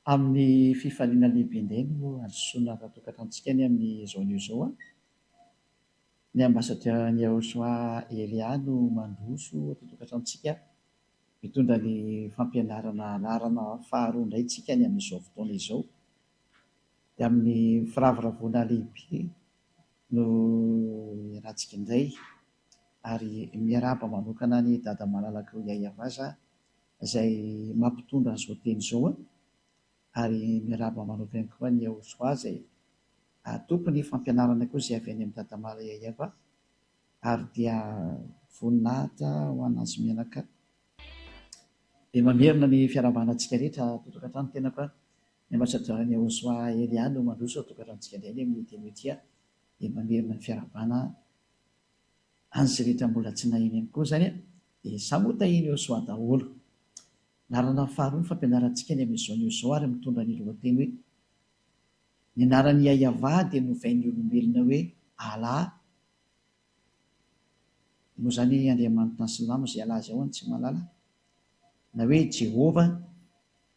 Amin'ny fifaliana lehibe indray no handrosoana ato an-tokantranontsika anie amin'izao anio izao an! Ny Ambassadeur Yahoshua Elia no mandroso ato an-tokantranontsika mitondra ny fampianarana laharana faharoa indray tsika ny amin'izao fotoana izao. Dia amin'ny firavoravoana lehibe no iarahantsika indray ary miarahaba manokana an'i Dada malalako Yayavaza izay mampitondra an'izao teny izao ary miarahaba manokana ihany koa an'i Yahosoa izay tompon'ny fampianarana koa izay avy any amin'i Dada Malala Yayava ary dia voninahitra ho an'azy mianaka. Dia mamerina ny fiarahabana antsika rehetra ato an-tokantrano tenako a, ny ambasadaoran'i Yahosoa Elia no mandroso ao an-tokantranontsika indray any amin'ny teny ity a, dia mamerina ny fiarahabana an'izay rehetra mbola tsy naheno ihany koa izany a, dia samy ho tahian'i Yahosoa daholo. Laharana faharoa ny fampianarantsika ny amin'izao anio izao ary mitondra ny lohateny hoe Ny anaran'i Yayavah dia novain'ny olombelona hoe Allah, moa izany Andriamanitra ny silamo izay Allah izay ho'a no tsy mahalala, na hoe Jehovah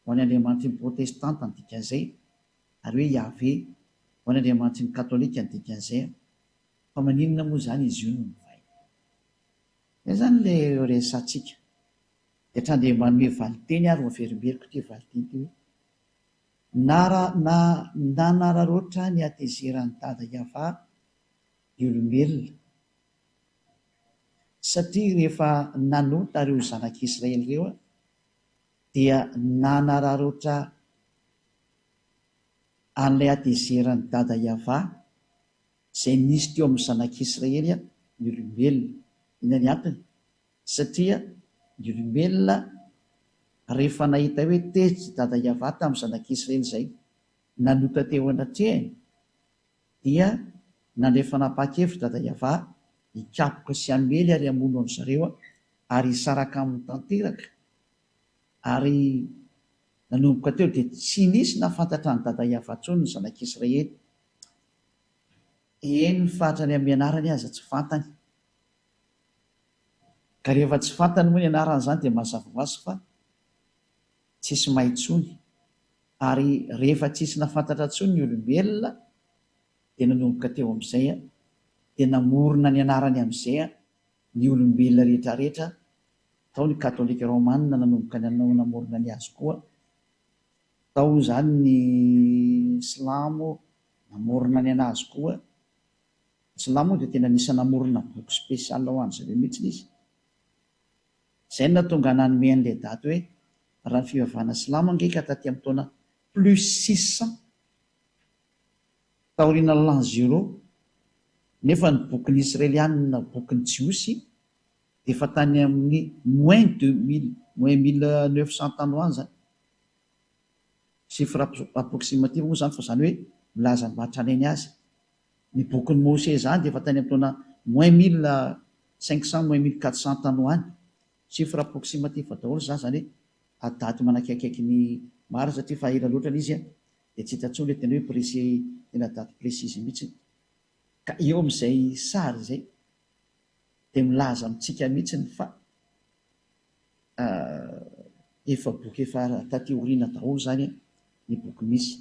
ho an'ny Andriamanitry ny protestanta ny dikan'izay, ary hoe Yahveh ho an'ny Andriamanitry ny katolika ny dikan'izay. Fa maninona moa izany izy io no novaina? Izay izany ilay resatsika. Dia hatrany dia manome valinteny ary ho averimberiko ity valinteny ity hoe, Nara na nanararaotra ny hatezeran'i Dada Yavah ny olombelona, satria rehefa nanota ireo zanak'Israely ireo dia nanararaotra an'ilay hatezeran'i Dada Yavah izay nisy teo amin'ny zanak'Israely ny olombelona. Inona ny antony? Satria ny olombelona rehefa nahita hoe tezitra i Dada Yavah tamin'ny zanak'Israely izay nanota teo anatrehany dia nandray fanapahan-kevitra Dada Yavah hikapoka sy hamely ary hamono an-dry zareo ary hisaraka aminy tanteraka ary nanomboka teo dia tsy nisy nahafantatra an'i Dada Yavah intsony ny zanak'Israely. Eny fa hatrany amin'ny anarany aza tsy fantany. Ka rehefa tsy fantany moa ny anarany izany dia mazava ho azy fa tsisy mahay intsony. Ary rehefa tsisy nahafantatra intsony ny olombelona dia nanomboka teo amin'izay dia namorona ny anarany amin'izay ny olombelona rehetra rehetra, tao ny katolika romana nanomboka nanao namorona ny azy koa, tao izany ny silamo namorona ny an'azy koa. Silamo moa dia tena anisan'ny namorona boky spécial ho an-dry zareo mihitsy izy. Izay no nahatonga nanome an'ilay daty hoe raha ny fivavahana silamo ange ka taty amin'ny taona plus 600 taorian'ny l'an zéro nefa ny bokin'ny Israelianina, bokin'ny Jiosy dia efa tany amin'ny moins 2000, moins 1900 tany ho any izany. Chiffre approximatif moa izany fa izany hoe milaza ny maha tranainy azy. Ny bokin'i Mose izany dia efa tany amin'ny taona moins 1500, moins 1400 tany ho any. Chiffre approximatif daholo izany, izany hoe daty manakaikaiky ny marina satria efa ela loatra ilay izy dia tsy hita intsony ilay tena hoe précis, tena daty précise mihitsy. Ka eo amin'izay sary izay dia milaza amintsika mihitsy fa Efa boky efa taty aoriana daholo izany ny boky misy.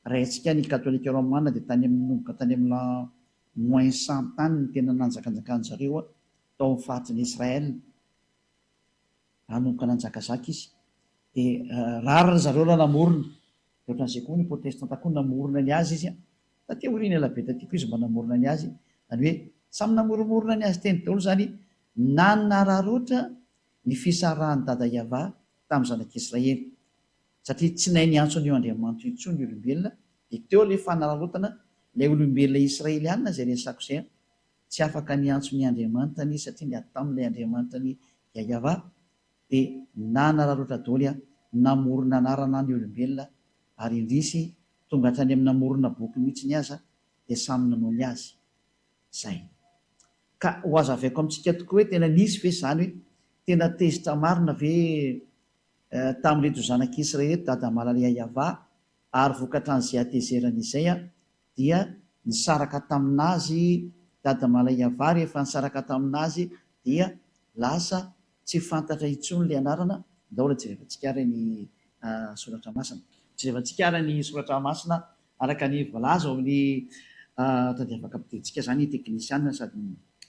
Raha haintsika ny katolika romana dia tany amin'ny nanomboka tany amin'ny l'an moins 100 tany no tena nanjakanjakan-dry zareo tao amin'ny faritry ny Israël. Nanomboka nanjakazaka izy. Dia rariny ry zareo raha namorona. Dia ohatran'izay koa ny protestanta koa namorona ny azy izy. Taty aoriana ela be taty koa izy mba namorona ny azy. Izany hoe samy namoromorona ny azy teny daholo izany Nanararaotra ny fisarahan'i Dada Yavah tamin'ny zanak'Israely, satria tsy nahay niantso an'io Andriamanitra io intsony ny olombelona, dia teo ilay fanararaotana, ilay olombelona israelianina izay resako izay, tsy afaka niantso ny Andriamanitany izy satria niady tamin'ilay Andriamanitany Yavah, dia nanararaotra daholo namorona anarana ny olombelona, ary indrisy tonga hatrany amin'ny namorona boky mihitsiny aza dia samy nanao ny azy. Zay. Ka ho hazavaiko amintsika tokoa hoe tena nisy ve izany hoe tena tezitra marina ve tamin'ireto zanak'Israely ireto Dada Malala Yavah ary vokatran'izay hatezerany izay dia nisaraka tamin'azy Dada Malala Yavah rehefa nisaraka tamin'azy dia lasa tsy fantatra intsony ilay anarana, ndao aloha jerevantsika ary ny soratra masina. Jerevantsika ary ny soratra masina araka ny voalaza ao amin'ny tadiavaka ampidintsika izany teknisianina sady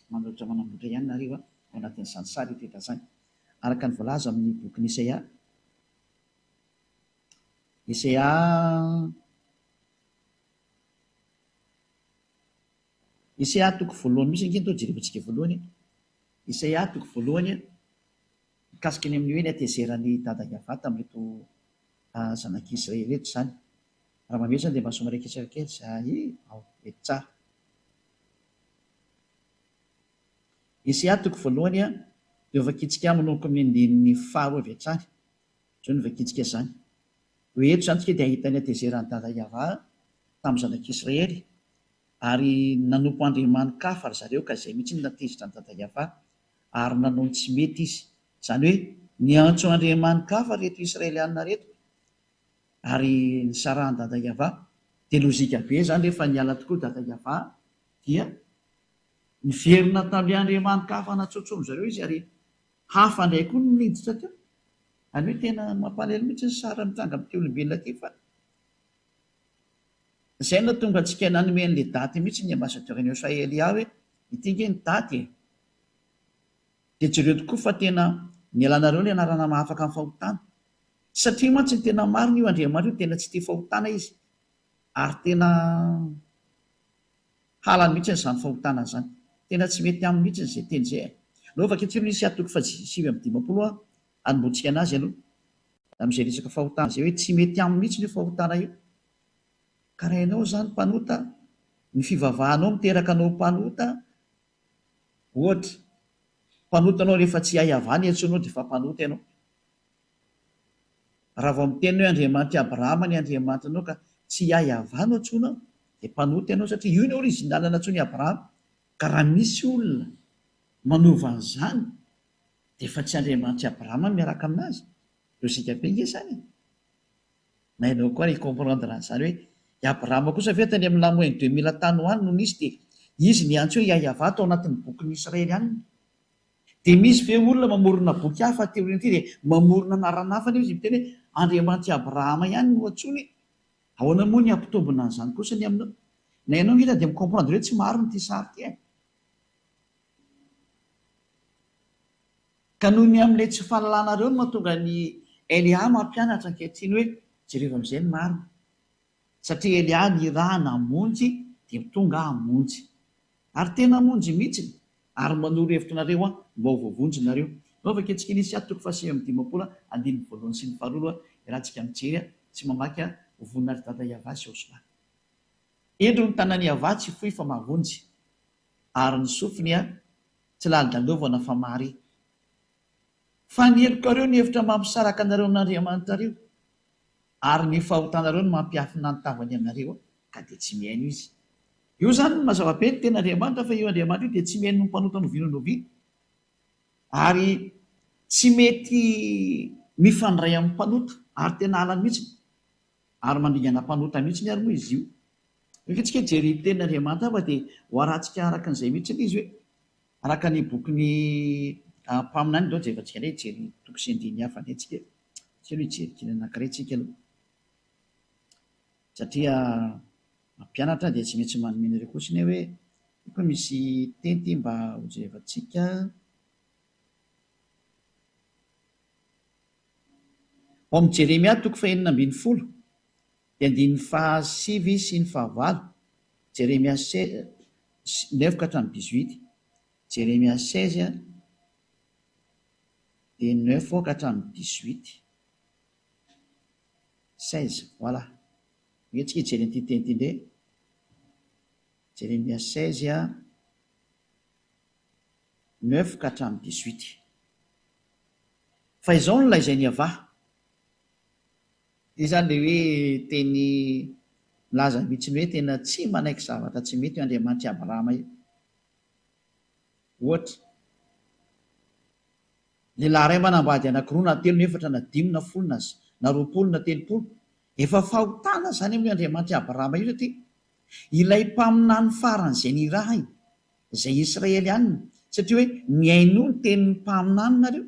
manoratra manamboatra ihany nareo ao anatin'izany sary ity izany. Araka ny voalaza amin'ny bokin'i Isaia. Isaia Isaia toko voalohany mihitsy ange no jerevantsika voalohany e. Isaia toko voalohany mikasika ny amin'ny hoe ny hatezeran'i Dada Yavah tamin'ireto zanak'i Israely ireto izany. Raha mamehy izany dia mba somary akisaka kely izay ao, mety tsara. Isaia toko voalohany dia hovakintsika manomboka amin'ny andininy faharoa avy hatrany. Izao no vakintsika izany. Hoe eto izany isika dia hahita ny hatezeran'i Dada Yavah tamin'ny zanak'Israely ary nanompo andriamani-kafa ry zareo ka izay mihitsy no nahatezitra an'i Dada Yavah ary nanao ny tsy mety izy. Izany hoe niantso andriamani-kafa ireto Israelianina ireto ary nisarahan'i Dada Yavah. Dia lojika be izany rehefa niala tokoa Dada Yavah dia niverina tamin'ilay andriamani-kafa natsotsomin-dry zareo izy ary Hafa indray koa no niditra teo. Any hoe tena mampalahelo mihitsy ny sary mitranga amin'ity olombelona ity fa izay no nahatonga antsika nanome an'ilay daty mihitsy ny ambassadeur ny Australia hoe ity ange ny daty e! Dia jereo tokoa fa tena nialanareo ilay anarana mahafaka ny fahotana. Satria mantsy ny tena marina io Andriamanitra io tena tsy tia fahotana izy ary tena Halany mihitsy izany fahotana izany. Tena tsy mety aminy mihitsy izay teny izay e. Aleo vakio tsirony Isa toko faha 59 a, anombohantsika anazy aloha. Amin'izay resaka fahotana izay hoe tsy mety aminy mihitsy io fahotana io. Ka raha ianao izany mpanota, ny fivavahanao miteraka anao ho mpanota, ohatra, mpanota ianao rehefa tsy hay avy any iantsoanao dia efa mpanota ianao. Raha vao miteny hoe Andriamanitr'i Abrahama ny Andriamanitranao ka tsy i Yavah no antsoinao dia mpanota ianao satria io ny original nantsoin'i Abrahama ka raha misy olona manova an'izany dia efa tsy Andriamanitr'i Abrahama no miaraka aminazy. Logique be nge izany e! Na ianao koa ary hi-comprendre an'izany hoe i Abrahama kosa ve tany amin'ny l'an moins 2000 tany ho any no nisy dia izy niantso hoe Yavah tao anatin'ny bokin'ny Israely any. Dia misy ve olona mamorona boky hafa aty aoriana aty dia mamorona anarana hafa nefa izy miteny hoe Andriamanitr'i Abrahama ihany no antsoiny e? Ahoana moa ny hampitombina an'izany kosa ny aminao? Na ianao ange dia mi-comprendre hoe tsy marina ity sary ity e! Ka noho ny amin'ilay tsy fahalalanareo no mahatonga an'i Elia mampianatra ankehitriny hoe jereo amin'izay ny marina. Satria Elia nirahana hamonjy dia tonga hamonjy. Ary tena hamonjy mihitsiny. Ary manoro hevitra anareo aho mba ho voavonjy nareo. Naovako antsika ny Isa toko faha-59 andininy voalohany sy ny faharoa aloha iarahantsika mijery sy mamaky ho voninahitr'i Dada Yavah sy Yahoshuah. Indro ny tanan'i Yavah tsy fohy fa mahavonjy, ary ny sofiny tsy lalin-dalovana fa mahare. Fa ny helokareo ny hevitra mampisaraka anareo amin'Andriamanitrareo, ary ny fahotanareo no mampiafina ny tavany aminareo, ka dia tsy mihaino Izy. Io izany no mazava be ny tenin'Andriamanitra fa io Andriamanitra io dia tsy mihaino ny mpanota n'oviana n'oviana, ary tsy mety mifandray amin'ny mpanota, ary tena halany mihitsy, ary mandringana mpanota mihitsy ary moa izy io. Io tsika hijery ny tenin'Andriamanitra fa dia ho arahantsika araka an'izay mihitsy ilay izy hoe araka ny bokin'ny mpaminany, ndao jerevantsika indray hijery toko sy andininy hafa indray tsika. Tsy aloha hijery kely anankiray tsika aloha. Satria mampianatra dia tsy maintsy manome anareo kosa anie hoe io koa misy teny ity mba ho jerevantsika. Ao amin'ny Jeremia toko fahenina ambin'ny folo dia andininy fahasivy sy ny fahavalo, Jeremia neuf ka hatramin'ny dix-huit, Jeremia 16 dia neuf ka hatramin'ny dix-huit. 16, voilà. Andeha tsika hijery an'ity teny ity indray. Jeremia 16, neuf ka hatramin'ny dix-huit. Fa izao no lazain'i Yavah. Ity izany ilay hoe teny milaza mihitsy ny hoe tena tsy manaiky zavatra tsy mety io Andriamanitr'i Abrahama io. Ohatra, lehilahy iray manambady anankiroa na telo na efatra na dimy na folo na na 20 na 30, efa fahotana izany amin'io Andriamanitr'i Abrahama io satria ilay mpaminany farany izay nirahiny, izay Israelianina, satria hoe mihainoa ny tenin'ny mpaminany nareo,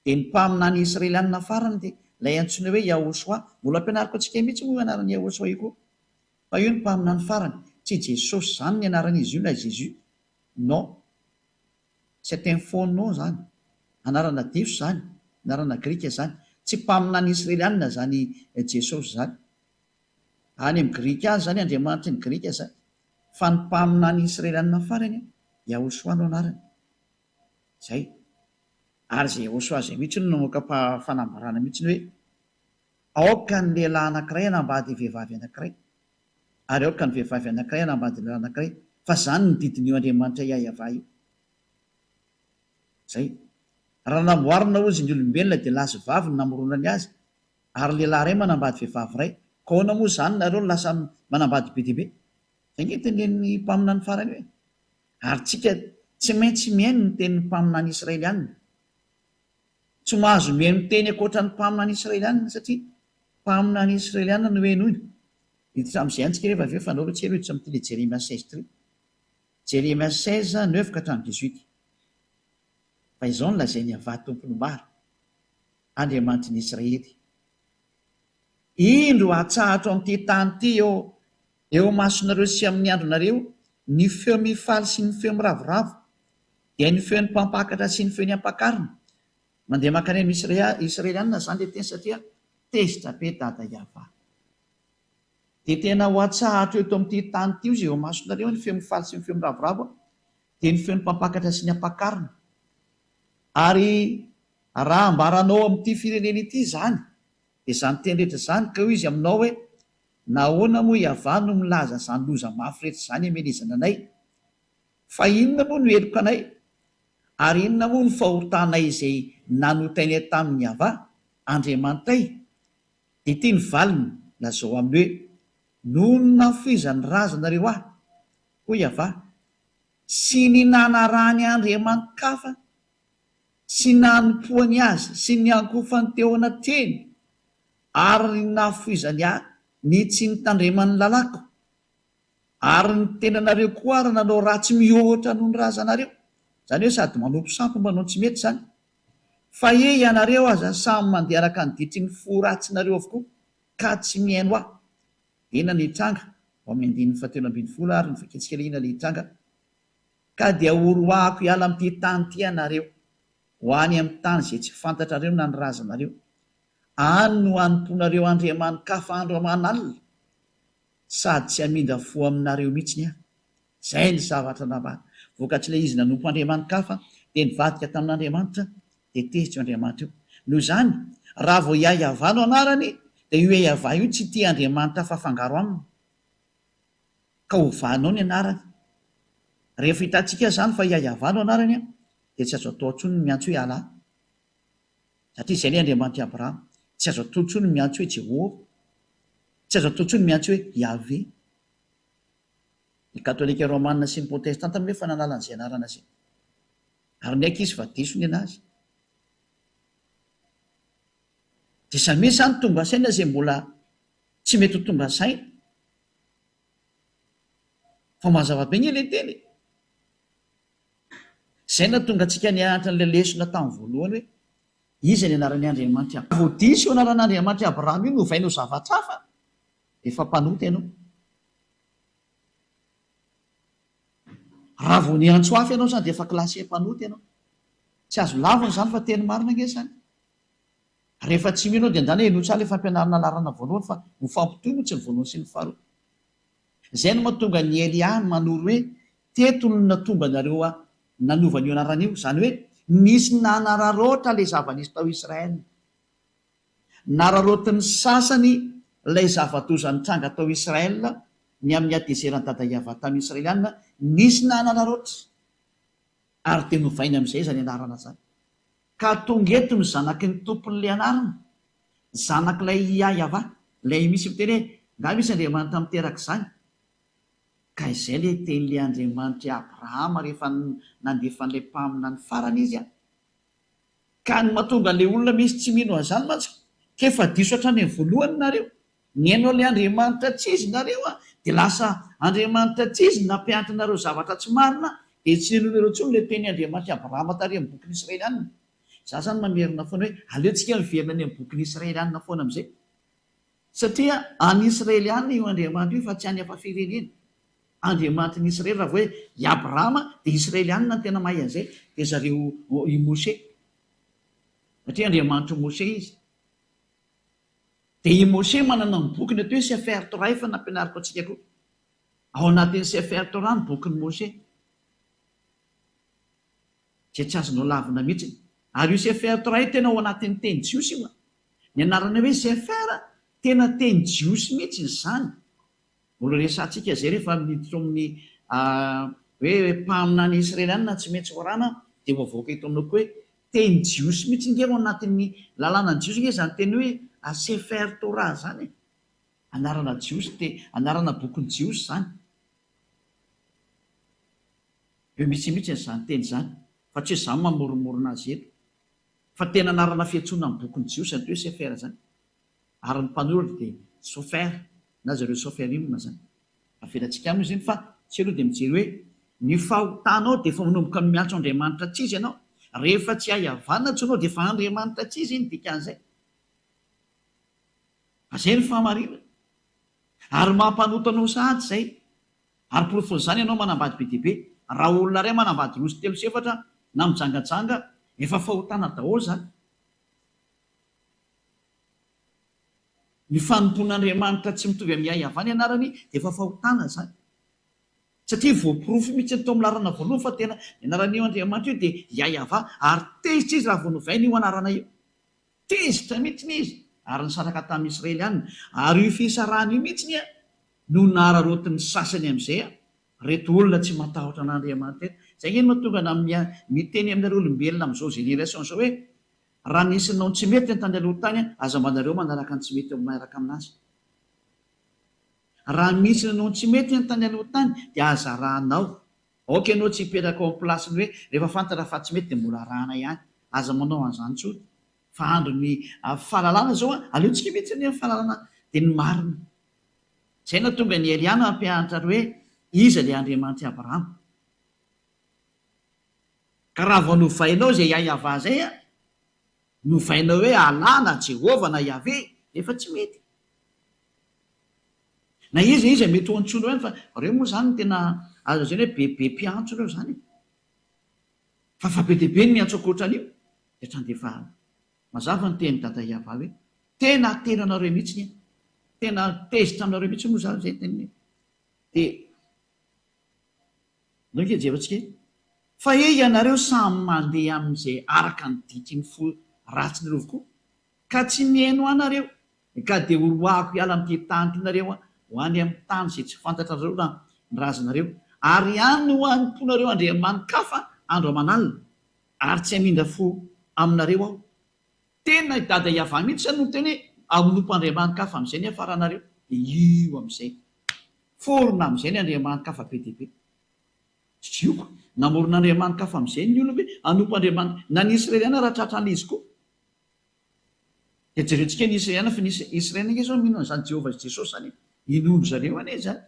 dia ny mpaminany Israelianina farany dia Ilay antsoina hoe Yahoshuah. Mbola ampianariko antsika mihitsy moa io anaran'i Yahoshuah io koa. Fa io no mpaminany farany. Tsy Jesosy izany ny anaran'izy io na Jésus. Non. C'est un faux nom izany. Anarana diso izany. Anarana grika izany. Tsy mpaminany israelianina izany Jesosy izany. Any amin'ny grika any izany Andriamanitry ny grika izany. Fa ny mpaminany israelianina farany, Yahoshuah no anarany. Izay. Ary izay Yahoshuah izay mihitsy no namoaka fanambarana mihitsy hoe, Aoka ny lehilahy anankiray hanambady vehivavy anankiray, ary aoka ny vehivavy anankiray hanambady lehilahy anankiray, fa izany no didin'io Andriamanitra Yahvah io. Izay. Raha namboarina hozy ny olombelona dia lahy sy vavy no namoronany azy, ary lehilahy iray manambady vehivavy iray, ka ahoana moa izany nareo no lasa manambady be dia be? Izay ange tenenin'ny mpaminany farany io e! Ary tsika tsy maintsy mihaino ny tenin'ny mpaminany israelianina. Tsy mahazo mihaino teny ankoatra ny mpaminany israelianina satria mpaminany israelianina no henoina. Hiditra amin'izay ihany tsika rehefa avy eo fa andao aloha tsy ela hiditra amin'ity le Jeremia 16 ity. Jeremia 16, neuf ka hatramin'ny dix-huit. Fa izao no lazain'i Yavah Tompon'ny maro, Andriamanitry ny Israely, Indro hatsahatro amin'ity tany ity eo eo imasonareo sy amin'ny andronareo ny feo mifaly sy ny feo miravoravo, dia ny feon'ny mpampakatra sy ny feon'ny ampakarina. Mandeha mankany amin'ny Israelianina izany ilay teny satria tezitra be Dada Yavah. Dia tena ho atsahatro eto amin'ity tany ity hozy eo imasonareo ny feo mifaly sy ny feo miravoravo, dia ny feon'ny mpampakatra sy ny ampakarina. Ary raha ambaranao amin'ity firenena ity izany, dia izany teny rehetra izany, ka hoy izy aminao hoe, Nahoana moa Yavah no milaza izany loza mafy rehetra izany hamelezana anay? Fa inona moa no heloka anay? Ary inona moa no fahotanay izay nanotainay tamin'i Yavah, Andriamanitray? Dia ity ny valiny, lazao aminy hoe, Noho ny nafoizan'ny razanareo ahy, hoy Yavah, sy ny nanarahany andriamani-kafa sy nanompoany azy sy niankofany teo anatrehiny ary ny nahafoizany ahy ny tsy nitandremany ny lalàko, ary ny tenanareo koa ary nanao ratsy mihoatra noho ny razanareo, izany hoe sady manompo sampy manao ny tsy mety izany, fa he ianareo aza samy mandeha araka ny ditry ny fo ratsinareo avokoa ka tsy mihaino ahy. Inona ny hitranga? Ao amin'ny andininy fahatelo ambin'ny folo ary ny vakintsika ilay inona ilay hitranga? Ka dia horoahako hiala amin'ity tany ity ianareo, ho any amin'ny tany izay tsy fantatrareo na ny razanareo. Any no hanompoanareo andriamani-kafa andro aman'alina, sady tsy hamindra fo aminareo mihitsy aho. Izay ny zavatra nambara. Vokatr'ilay izy nanompo andriamani-kafa, dia nivadika tamin'Andriamanitra, dia tezitra io Andriamanitra io. Noho izany, raha vao Yahweh no anarany, dia io Yahweh io tsy tia andriamanitra hafa afangaro aminy. Ka ovanao ny anarany. Rehefa hitantsika izany fa Yahweh no anarany, dia tsy azo atao intsony ny miantso hoe Allah. Satria izay ilay Andriamanitr'i Abrahama. Tsy azo atao intsony ny miantso hoe Jehovah. Tsy azo atao intsony ny miantso hoe Yahweh. Ny Katolika Romana sy ny Protestanta moa efa nanala an'izay anarana izay. Ary niaiky izy fa diso ny anazy. Dia samia izany tonga saina izay mbola tsy mety ho tonga saina. Fa mazava be anie ilay teny e. Izay nahatonga antsika nianatra an'ilay lesona tamin'ny voalohany hoe iza ny anaran'i Andriamanitr'i Abrahama. Vao diso io anaran'Andriamanitr'i Abrahama io novaina ho zavatra hafa, efa mpanota ianao. Raha vao niantso hafa ianao izany dia efa classé mpanota ianao. Tsy azo lavina izany fa teny marina ange izany. Rehefa tsy mino ianao dia ndana henoy tsara ilay fampianarana laharana voalohany fa mifampitohy moa tsy ny voalohany sy ny faharoa. Izay no mahatonga an'i Elia manoro hoe teto no nahatonga anareo nanova an'io anarana io. Izany hoe nisy nanararaotra ilay zava-nisy tao Israel. Nararaotin'ny sasany ilay zava-doza nitranga tao Israel ny amin'ny hatezeran'i Dada Yavah tamin'ny Israeliana, nisy nanararaotra ary dia novainy amin'izay izany anarana izany. Ka tonga eto ny zanaky ny tompon'ilay anarana, zanak'ilay Yavah, ilay misy miteny hoe, Nga misy Andriamanitra miteraka izany? Ka izay ilay tenin'ilay Andriamanitr'i Abrahama rehefa nandefa an'ilay mpaminany farany izy an! Ka ny mahatonga an'ilay olona misy tsy mino an'izany mantsy k'efa diso hatrany amin'ny voalohany nareo. Nihaino an'ilay Andriamanitra tsy izy nareo an, dia lasa Andriamanitra tsy izy nampianatra anareo zavatra tsy marina, dia tsy ninoanareo intsony ilay tenin'i Andriamanitr'i Abrahama tary amin'ny bokin'ny Israelianina. Za zany mamerina foana hoe aleontsika miverina any amin'ny bokin'ny Israelianina foana amin'izay. Satria any Israelianina io Andriamanitra io fa tsy any hafa firenena. Andriamanitry ny Israely raha vao hoe i Abrahama dia Israelianina no tena mahay an'izay dia zareo i Moshe. Satria Andriamanitr'i Moshe izy. Dia i Moshe manana ny bokiny atao hoe Sefer Torah efa nampianariko antsika koa. Ao anatin'ny Sefer Torah ny bokin'i Moshe. Izay tsy azonao lavina mihitsy. Ary io Sefer Torah io tena ao anatin'ny teny jiosy io an. Ny anarana hoe Sefer tena teny jiosy mihitsy izany. Mbola resahantsika izay rehefa miditra ao amin'ny hoe mpaminany israelianina tsy maintsy horana dia ho avoaka eto aminao koa hoe teny jiosy mihitsy nge ao anatin'ny lalànan'ny jiosy nge izany teny hoe Sefer Torah izany e. Anarana jiosy te anarana bokin'ny jiosy izany. Eo mihitsy mihitsy an'izany teny izany fa tsy hoe izaho mamoromorona azy eto. Fa tena anarana fiantsoana ny bokin'ny jiosy izany hoe Sefer izany. Ary ny mpanoratra dia Sofer na zareo Soferim izany. Avelantsika any moa izy iny fa tsy aloha dia mijery hoe ny fahotanao dia efa manomboka miantso Andriamanitra tsy izy ianao. Rehefa tsy hay havanana intsony ianao dia efa Andriamanitra tsy izy iny dikan'izay. Fa izay ny fahamarinana. Ary mampanota anao sahady izay. Ary porofon'izany ianao manambady be dia be. Raha olona iray manambady roa sy telo sy efatra na mijangajanga, efa fahotana daholo izany. Ny fanompoan'Andriamanitra tsy mitovy amin'ny Yahweh ny anarany dia efa fahotana izany. Satria voaporofo mihitsy ny tao amin'ny laharana voalohany fa tena ny anaran'io Andriamanitra io dia Yahweh ary tezitra izy raha vao novaina io anarana io. Tezitra mihitsy izy ary nisaraka tamin'ny Israeliana. Ary io fisarahana io mihitsy no nararaotin'ny sasany amin'izay reto olona tsy matahotra an'Andriamanitra ireto. Izay ange no mahatonga ana miteny aminareo olombelona amin'izao génération izao hoe raha nisy nanao ny tsy mety tany aloha tany aza mba nareo manaraka ny tsy mety eo miaraka aminazy. Raha misy nanao ny tsy mety tany aloha tany dia aza arahanao. Aoka ianao tsy hipetraka ao amin'ny place-ny hoe rehefa fantatra fa tsy mety dia mbola arahana ihany. Aza manao an'izany intsony. Fa andron'ny fahalalana izao an, aleontsika mihitsy anie ny fahalalana dia ny marina. Izay no nahatonga an'i Elia nampianatra ary hoe iza ilay Andriamanitr'i Abrahama. Ka raha vao novainao izay Yahyahavah izay an, novainao hoe Allah na Jehovah na Yahveh, efa tsy mety. Na iza iza mety ho antsoinao ihany fa reo moa zany tena azo lazaina hoe be be mpiantso reo zany e. Fa fa be dia be ny miantso ankoatran'io dia hatrany dia efa mazava ny tenin'i Dada Yava hoe tena tena anareo mihitsy ny tena tezitra aminareo mihitsy moa zany zay teniny dia ndao ange jerentsika e. Fa he ianareo samy mandeha amin'izay araka ny diky ny fo ratsinareo avokoa ka tsy mihaino anareo Ka dia horoahiko hiala amin'ity tany ity nareo ho any amin'ny tany izay tsy fantatrareo na ny razanareo, ary any no hanompoanareo andriamani-kafa andro aman'alina, ary tsy hamindra fo aminareo Aho. Tena i Dada Yavah mihitsy izany no niteny hoe, Hanompo andriamani-kafa amin'izay ny hiafaranareo. Dia io amin'izay. Forona amin'izay ny andriamani-kafa be dia be. Jioko, namorona andriamani-kafa amin'izay ny olona hoe hanompo andriamani-, na ny Israeliana raha tratran'ilay izy koa. Dia jerentsika ny Israeliana fa ny Israeliana ange zao mino an'izany Jehovah sy Jesosy zany e. Inoan-dry zareo anie izany.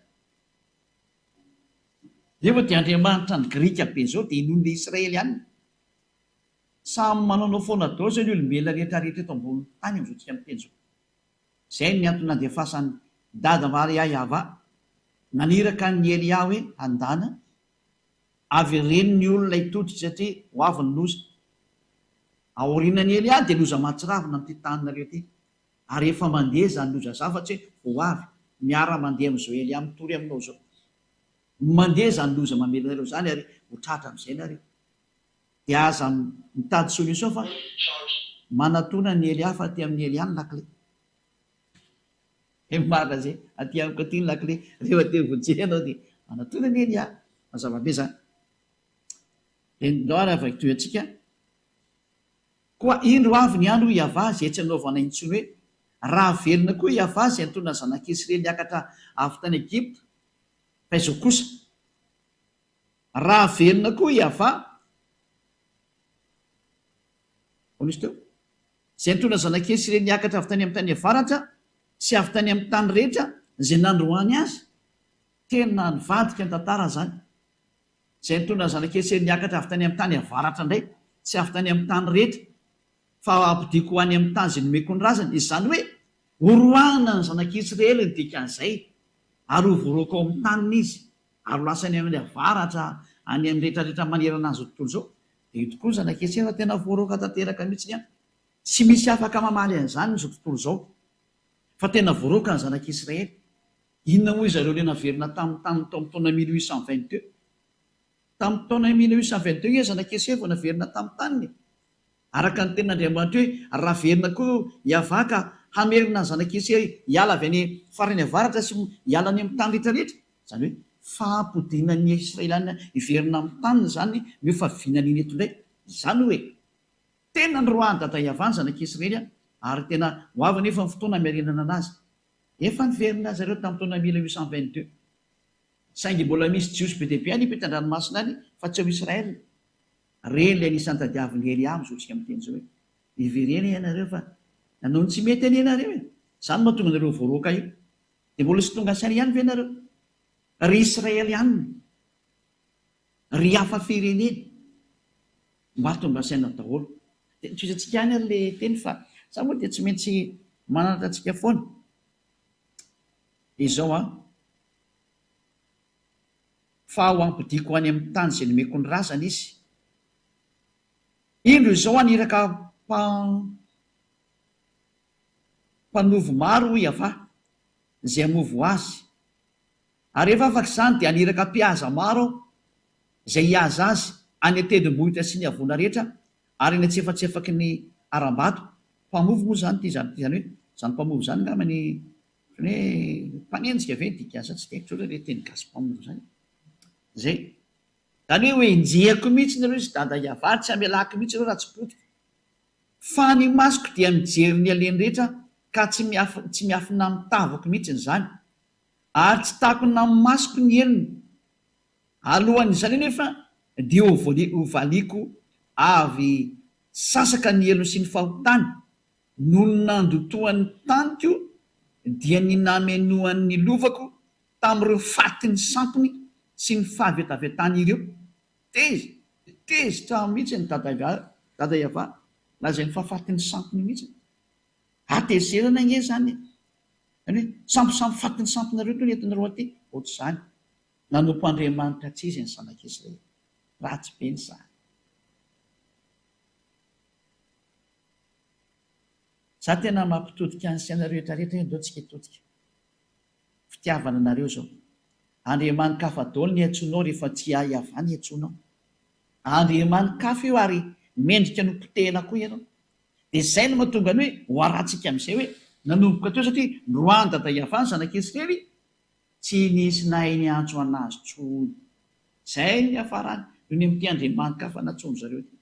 Nefa dia Andriamanitra ny Grika be zao dia inoan'ilay Israeliana. Samy manaonao foana daholo zao ny olombelona rehetra rehetra eto ambonin'ny tany amin'izao tsika miteny izao. Izay ny antony nandefasan'i Dada Maria Yava naniraka an'i Elia hoe andana avereno ny olona hitodika satria ho avy ny loza. Aorianan'i Elia dia loza mahatsiravina amin'ity taninareo ity. Ary efa mandeha izany loza izany fa tsy hoe vao avy. Miara mandeha amin'izao Elia mitory aminao izao. Mandeha izany loza mamely anareo izany ary ho tratra amin'izay nareo. Dia aza mitady solution fa manatona an'i Elia fa aty amin'i Elia ny lakile. Ny marina izay, aty amiko aty ny lakile. Rehefa te ho ianao dia manatona an'i Elia. Mazava be izany. Dia ndao ary avakio antsika. Koa indro avy ny andro, hoy Iavah, izay tsy hanaovana intsony hoe, Raha velona koa Iavah izay nitondra ny zanak'i Isiraely hiakatra avy tany Egypta, fa izao kosa, Raha velona koa Iavah, ahoana izy teo? Izay nitondra ny zanak'i Isiraely niakatra avy tany amin'ny tany avaratra sy avy tany amin'ny tany rehetra izay nandroahany azy. Tena nivadika ny tantara izany. Izay nitondra ny zanak'i Eseny niakatra avy tany amin'ny tany avaratra indray, sy avy tany amin'ny tany rehetra. Fa hampodiako ho any amin'ny tany izay nomeko ny razany. Izany hoe, horoahina ny zanak'Israely ny dikan'izay, ary ho voaroaka ao amin'ny taniny izy, ary ho lasa any amin'ny avaratra, any amin'ny rehetrarehetra manerana an'izao tontolo izao. Dia io tokoa ny zanak'Israely fa tena voaroaka tanteraka mihitsy an! Tsy misy afaka mamaly an'izany izao tontolo izao, fa tena voaroaka ny zanak'Israely. Inona moa izareo ilay naverina tamin'ny taniny tao amin'ny taona 1822? Tamin'ny taona 1822 nge zanak'i Eseo vao naverina tamin'ny taniny e! Araka ny tenin'Andriamanitra hoe, Raha verina koa Iavah ka hamerina ny zanak'i Eseo hiala avy any farany avaratra sy hiala any amin'ny tany rehetrarehetra, izany hoe fampodiana ny Israeliana hiverina amin'ny taniny izany no efa vinaniny eto indray. Izany hoe, tena noroahan'i Dada Iavah ny zanak'i Israely ary tena ho avy anefa ny fotoana hamerenana anazy. Efa niverina zareo tamin'ny taona 1822. Saingy mbola misy Jiosy be dia be any ampitan-dranomasina any fa tsy ao Israel. Reny ilay anisan'ny tadiavin'i Elia amin'izao tsika miteny izao hoe, Miverena ianareo fa nanao ny tsy mety anie ianareo e! Izany no mahatonga anareo voaroaka io. Dia mbola tsy tonga saina ihany ve ianareo? Ry Israelianina, ry hafa firenena, mba tonga saina daholo. Dia tohizantsika ihany ary ilay teny fa za moa dia tsy maintsy mananatra antsika foana. Dia izao an. Fa ho ampodiako any amin'ny tany izay nomeko ny razany izy. Indro izao haniraka mpanovo maro hoy Yavah, izay hamovo azy. Ary rehefa afaka izany dia haniraka mpihaza maro aho, izay hihaza azy any an-tendrombohitra sy ny havoana rehetra ary any an-tsefatsefaky ny harambato. Mpamovo moa izany ity izany hoe izany mpamovo izany angamba ny Ohatran'ny hoe mpanenjika ve ny dikan'izany? Tsy dia haiko tsotra ilay teny gasy mpamono izany. Izay. Izany hoe hoenjehiko mihitsy nareo izy dada hiavary, tsy hamelako mihitsy nareo raha tsy potika. Fa ny masoko dia mijery ny aleny rehetra ka tsy tsy miafina amin'ny tavako mihitsy izany. Ary tsy takona amin'ny masoko ny helony. Alohan'izany anefa dia hovaliako avy sasaka ny helony sy ny fahotany. Noho ny nandotoan'ny taniko dia ny namenoany ny lovako tamin'ireo fatin'ny sampiny sy ny fahavetavetany ireo. Tezitra, tezitra mihitsy ny dada dada Yavah, lazainy fa fatin'ny sampiny mihitsy. Hatezerana ange izany e! Izany hoe sampisampy fatin'ny sampinareo toa ny entinareo aty, ohatr'izany. Nanompo Andriamanitra tsy izy ny zanak'Israely. Ratsy be ny zany. Za tena mampitodika ny saina rehetra rehetra hoe ndao tsika hitodika. Fitiavana anareo zao. Andriamanikafa daholo ny iantsoanao rehefa tsy ahy avy any iantsoanao. Andriamanikafa io ary mendrika ny ho potehina koa ianao. Dia zay no mahatonga ny hoe ho arahantsika amin'izay hoe nanomboka teo satria noroahan'i Dada Iavah ny zanak'Israely tsy nisy nahay niantso an'azy tsony. Zay no niafarany noho ny amin'ity Andriamanikafa nantsoin-dry zareo ity.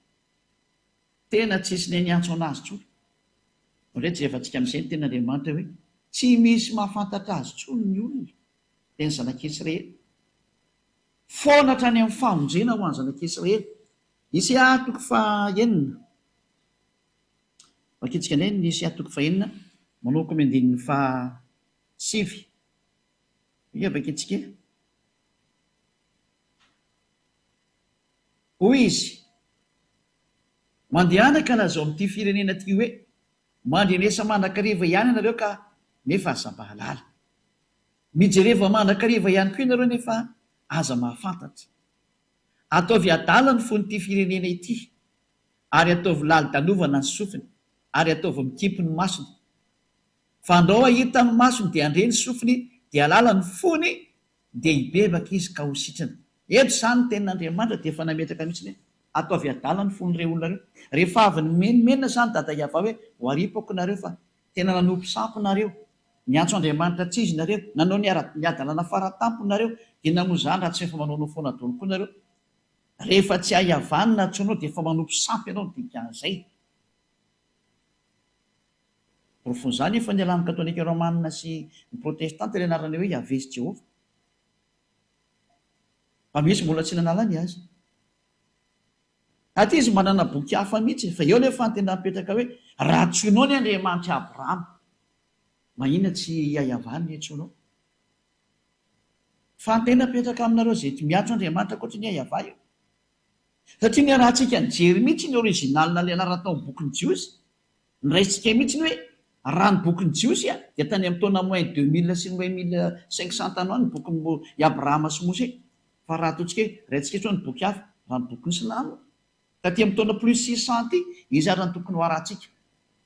Tena tsisy ne niantso anazy tsony. Ndray jerevantsika amizay ny tenin'Andriamanitra hoe tsy misy mahafantatra azy tsony ny olona dia ny zanak'Israely. Foana hatrany amin'ny famonjena ho an'ny zanak'Israely. Isaia toko faha enina. Vakintsika indray ny Isaia toko faha enina manomboka amin'ny andininy faha sivy. Io vakintsika e. Hoy izy, Mandehana ka lazao amin'ity firenena ity hoe, 'Mandrenesa mandrakariva ihany ianareo ka nefa aza mahalala. Mijereva mandrakariva ihany koa ianareo nefa aza mahafantatra. Ataovy adala ny fon'ity firenena ity, ary ataovy lali-dalovana ny sofiny, ary ataovy mikimpy ny masony. Fa andrao hahita ny masony dia handre ny sofiny dia hahalala ny fony dia hibebaka izy ka ho sitrana. Eto izany ny tenin'Andriamanitra dia efa nametraka mihitsy hoe ataovy adala ny fon'ireo olona ireo. Rehefa avy nimenomenona izany Dada Yavah hoe ho aripako nareo fa tena nanompo sampy nareo, niantso Andriamanitra tsy izy nareo, nanao ny ara ny hadalana faratampony nareo, dia namoa izany raha tsy efa manaonao foana daholo koa nareo. Rehefa tsy hay havanina antsoinao dia efa manompo sampy ianao ny dikan'izay. Porofon'izany efa nialan'ny Katolika Romana sy ny Protestanta ilay anarana hoe Yaveh sy Jehovah. Fa misy mbola tsy nanala ny azy. Aty izy manana boky hafa mihitsy, fa eo ilay fanontaniana mipetraka hoe, raha antsoinao ny Andriamanitr'i Abrahama, maninona tsy i Yavah no iantsoanao? Fanontaniana mipetraka aminareo izay miantso Andriamanitra ankoatra ny Yavah io. Satria niarahantsika nijery mihitsy ny original ilay anarana tao amin'ny bokin'ny Jiosy. Noraisintsika mihitsy ny hoe raha ny bokin'ny Jiosy dia tany amin'ny taona moins 2000 sy moins 1500 tany ho any ny bokin'i i Abrahama sy Mosè. Fa raha ataontsika hoe raintsika intsony ny boky hafa, raha ny bokin'ny Silamo, taty amin'ny taona plus 600 aty, iza ary no tokony ho arahantsika?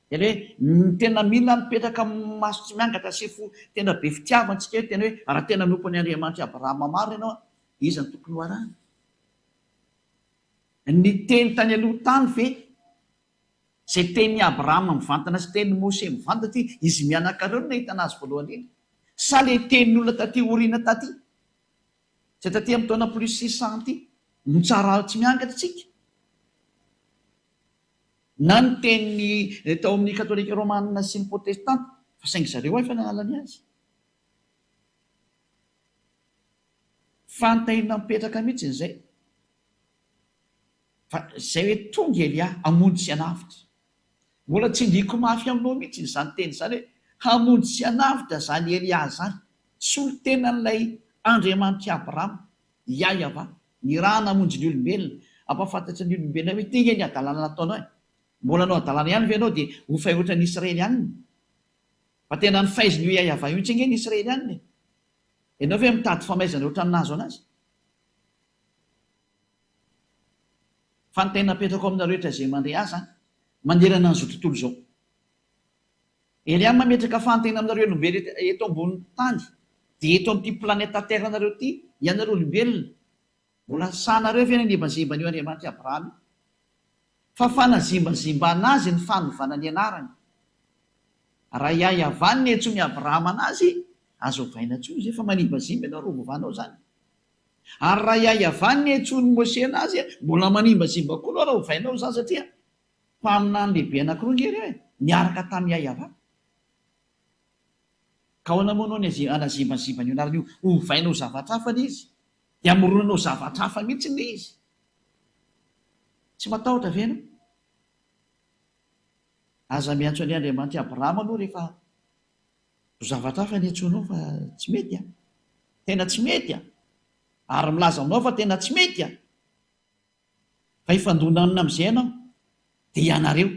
Dia ilay hoe tena mila mipetraka maso tsy miangatra sy fo tena be fitiavana tsika hoe tena hoe raha tena nompo an'i Andriamanitr'i Abrahama marina ianao, iza no tokony ho arahana? Ny teny tany aloha tany ve? Izay tenin'i Abrahama mivantana sy tenin'i Mose mivantana ity, izy mianaka ireo no nahitana azy voalohany indrindra? Sa ilay tenin'olona taty aoriana taty? Izay taty amin'ny taona plus 600 ity? No tsara tsy miangatra isika? Na ny tenin'ny tao amin'ny katolika romana sy ny protestanta, fa saingy zareo efa nanala ny azy. Fanontaniana mipetraka mihitsy izay. Fa izay hoe tonga Elia hamonjy sy hanavotra. Mbola tsindriako mafy aminao mihitsy izany teny izany hoe hamonjy sy hanavotra izany Elia izany. Solontenan'ilay Andriamanitr'i Abrahama, Yahweh, nirahana hamonjy ny olombelona, hampahafantatra ny olombelona hoe ity ange ny hadalana nataonao e. Mbola hanao hadalana ihany ve ianao dia ho fay ohatran'ny Israelianina? Fa tena nifaizin'io Yahweh io mihitsy ange ny Israelianina e. Ianao ve mitady famaizana ohatran'ny nahazo anazy? Fa ny tena apetrako aminareo rehetra izay mandre ahy izany, manerana an'izao tontolo izao. Elia mametraka fahantena aminareo olombelona eto ambonin'ny tany, dia eto amin'ity planète terre nareo ity, ianareo olombelona, mbola sahinareo ve ny hanembazemba an'io Andriamanitr'i Abrahama io? Fa fanazimbazimbana azy ny fanovana ny anarany. Raha i Yavah no niantsoan'i Abrahama anazy, aza ovaina intsony izay fa manimbazimba ianao raha ovovanao izany. Ary raha i Yavah no niantsoan'i Moshe anazy, mbola manimbazimba koa anao raha ovainao izany satria mpaminany lehibe anankiroa ange ireo e, niaraka tamin'i Yavah. Ka ahoana moa anao ny hanazimbazimba an'io anarana io, ovaina ho zavatra hafa ilay izy? Dia amoronanao zavatra hafa mihitsy ilay izy. Tsy matahotra ve ianao? Aza miantso an'i Andriamanitr'i Abrahama aloha rehefa ho zavatra hafa ny antsoinao fa tsy mety an! Tena tsy mety an! Ary milaza aminao fa tena tsy mety an! Fa hifandona aminy amin'izay ianao, dia ianareo.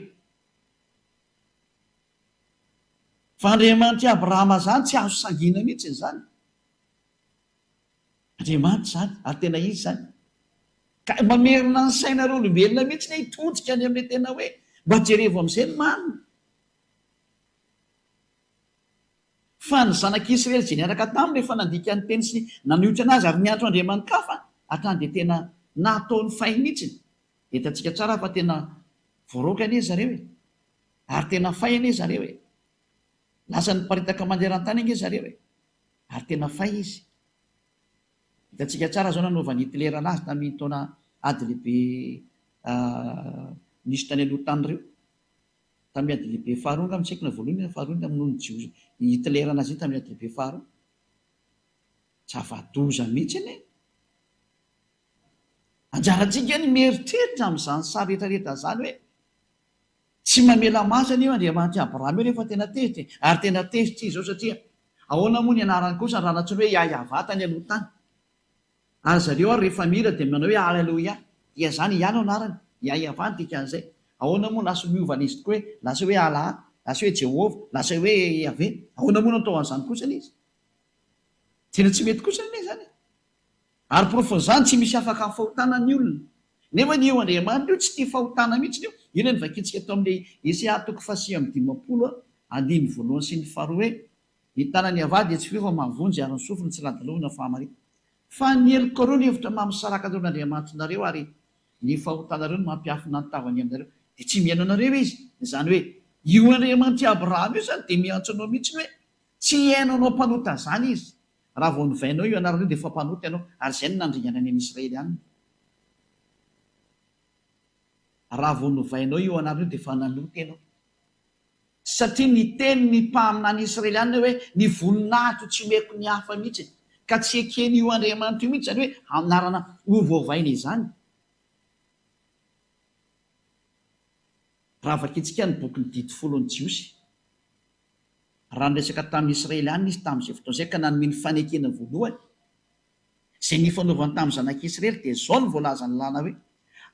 Fa Andriamanitr'i Abrahama izany tsy azo sangiana mihitsy izany. Andriamanitra izany, ary tena Izy izany. Ka mamerina ny sainareo olombelona mihitsy ny hitodika any amin'ilay tena hoe mba jerevo amin'izay ny marina. Fa ny zanak'Israely izay niaraka taminy rehefa nandika ny teny sy nanohitra an'azy ary niantso andriamani-kafa hatrany dia tena nataony fay mihitsy. Hitantsika tsara fa tena voaroaka anie zareo e! Ary tena fay anie zareo e! Lasa niparitaka maneran-tany ange zareo e! Ary tena fay izy. Hitantsika tsara izao nanaovan'i Hitler anazy tamin'iny taona ady lehibe nisy tany aloha tany ireo. Tamin'ny ady lehibe faharoa angamba, tsy haiko na voalohany na faharoa namonoan'i Jiosy i Hitler anazy iny tamin'ny ady lehibe faharoa. Zava-doza mihitsy anie. Anjarantsika ny mieritreritra amin'izany sary rehetrarehetra izany hoe Tsy mamela maso anie io Andriamanitr'i Abrahama io rehefa tena tezitra e! Ary tena tezitra izy izao satria ahoana moa ny anarany kosa raha nantsoiny hoe Yahyahavah tany aloha tany? Ary zareo ary rehefa mihira dia manao hoe Haleloia. Dia izany Yah no anarany. Yahyahavah no dikan'izay. Ahoana moa lasa miova an'izy tokoa hoe lasa hoe Allah, lasa hoe Jehovah, lasa hoe Yaveh. Ahoana moa no atao an'izany kosa izy? Tena tsy mety kosa anie izany e! Ary porofon'izany, tsy misy afaka amin'ny fahotana ny olona. Nefa anie io Andriamanitra io tsy tia fahotana mihitsy io. Io ilay novakintsika tao amin'ilay Isaia toko faha-59 andininy voalohany sy ny faharoa hoe, Ny tanan'i Yavah dia tsy fio fa mahavonjy ary ny sofiny tsy ladilovina fahamarinana. Fa ny helokareo no hevitra maha-misaraka anareo amin'Andriamanitrareo ary ny fahotanareo no mampiafina ny tavany aminareo. Dia tsy mihaino anareo Izy. Izany hoe, io Andriamanitr'i Abrahama io izany dia miantso anao mihitsy hoe, tsy hihaino anao mpanota izany Izy. Raha vao novainao io anarana io dia efa mpanota ianao, ary izay no nandringanany an'i Israely any. Raha vao novainao io anarana io dia efa nanota ianao. Satria niteny ny mpaminany Israeliana hoe ny voninahitro tsy omeko ny hafa mihitsy. Ka tsy eken'io Andriamanitra io mihitsy izany hoe anarana hovaovaina izany. Raha vakintsika ny bokin'ny Didy Folon'ny Jiosy. Raha niresaka tamin'ny Israeliana izy tamin'izay fotoana izay ka nanome ny fanekena voalohany izay nifanaovany tamin'ny zanak'Israely dia izao no voalazan'ny lalàna hoe,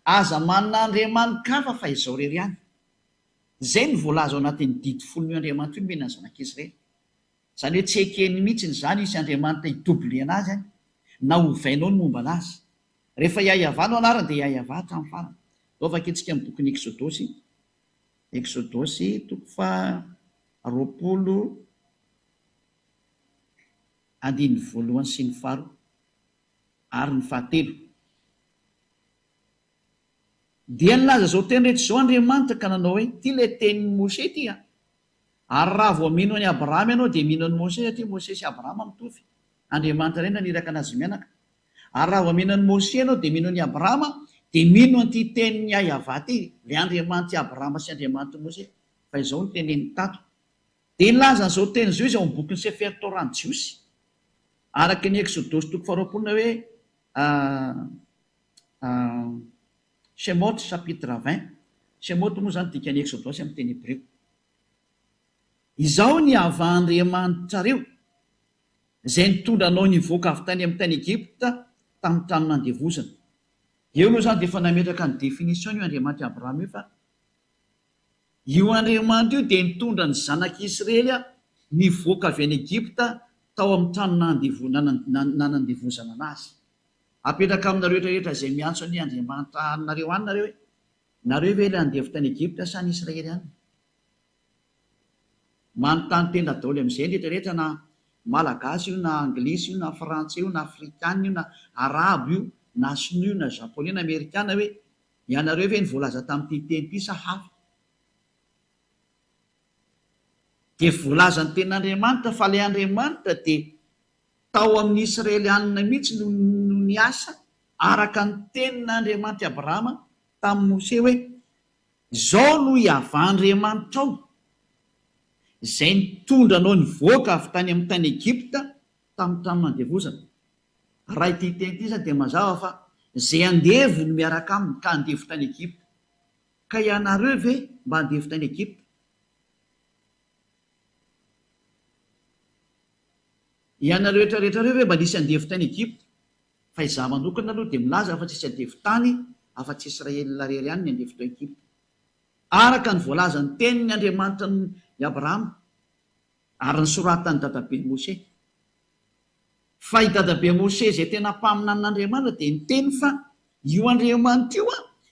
Aza manana andriamani-kafa fa Izaho irery ihany. Izay no voalaza ao anatin'ny didy folon'io Andriamanitra io nomena ny zanak'Israely. Izany hoe tsy ekeny mihitsiny izany hisy Andriamanitra hi-doubler anazy any, na hovainao ny momba anazy. Rehefa Yahyahavah no anarany dia Yahyahavah hatramin'ny farany. Ndao vakintsika amin'ny bokin'ny Eksodosy, Eksodosy toko faha 20 andininy voalohany sy ny faharoa ary ny fahatelo. Dia nilaza izao teny rehetra izao Andriamanitra ka nanao hoe, Ity ilay tenin'i Moshe ity an! Ary raha vao mino an'i Abrahama ianao dia mino an'i Moshe satria Moshe sy Abrahama mitovy. Andriamanitra iray naniraka anazy mianaka. Ary raha vao mino an'i Moshe ianao dia mino an'i Abrahama dia mino an'ity tenin'i Yahvah ity, ilay Andriamanitr'i Abrahama sy Andriamanitr'i Moshe. Fa izao no teneniny tato. Dia nilaza an'izao teny izao izy ao amin'ny bokin'ny Sefer Torah ny Jiosy. Araka ny Eksodosy toko faharoapolo na hoe Shemot chapitre 20. Shemot moa izany dikan'ny Eksodosy amin'ny teny hebreo. Izaho ny Yavah Andriamanitrareo, izay nitondra anao nivoaka avy tany amin'ny tany Egypta tamin'ny trano nandevozana. Eo aloha izany dia efa nametraka ny définition-ny io Andriamanitr'i Abrahama io fa io Andriamanitra io dia nitondra ny zanak'Israely nivoaka avy any Egypta tao amin'ny trano nanandevozana anazy. Apetraka aminareo rehetra izay miantso anie Andriamanitra anareo any nareo hoe, Nareo ve ilay andevo tany Egypta sa ny Israely any? Manontany tena daholo amin'izay ny rehetra rehetra na Malagasy io na Anglisy io na Frantsay io na Afrikana io na Arabo io na Sinoa io na Japonais na Amerikana hoe ianareo ve ny voalaza tamin'ity teny ity sa hafa? Dia voalazan'ny tenin'Andriamanitra fa ilay Andriamanitra dia tao amin'ny Israelianina mihitsy no no niasa araka ny tenin'Andriamanitr'i Abrahama tamin'i Mose hoe, Izao no Iavah Andriamanitrao, izay nitondra anao nivoaka avy tany amin'ny tany Egypta tamin'ny trano nandevozana. Raha ity teny ity izany dia mazava fa izay andevo no miaraka aminy ka andevo tany Egypta. Ka ianareo ve mba andevo tany Egypta? Ianareo rehetra rehetra ireo ve mba nisy andevo tany Egypta? Fa izaho manokana aloha dia milaza fa tsisy andevo tany afa-tsy Israel irery ihany ny andevo tao Egypta. Araka ny voalazan'ny tenin'ny Andriamanitra an'i Abrahama ary nosoratan'i dadabe Moshe. Fa i dadabe Moshe izay tena mpaminanin'Andriamanitra dia niteny fa io Andriamanitra io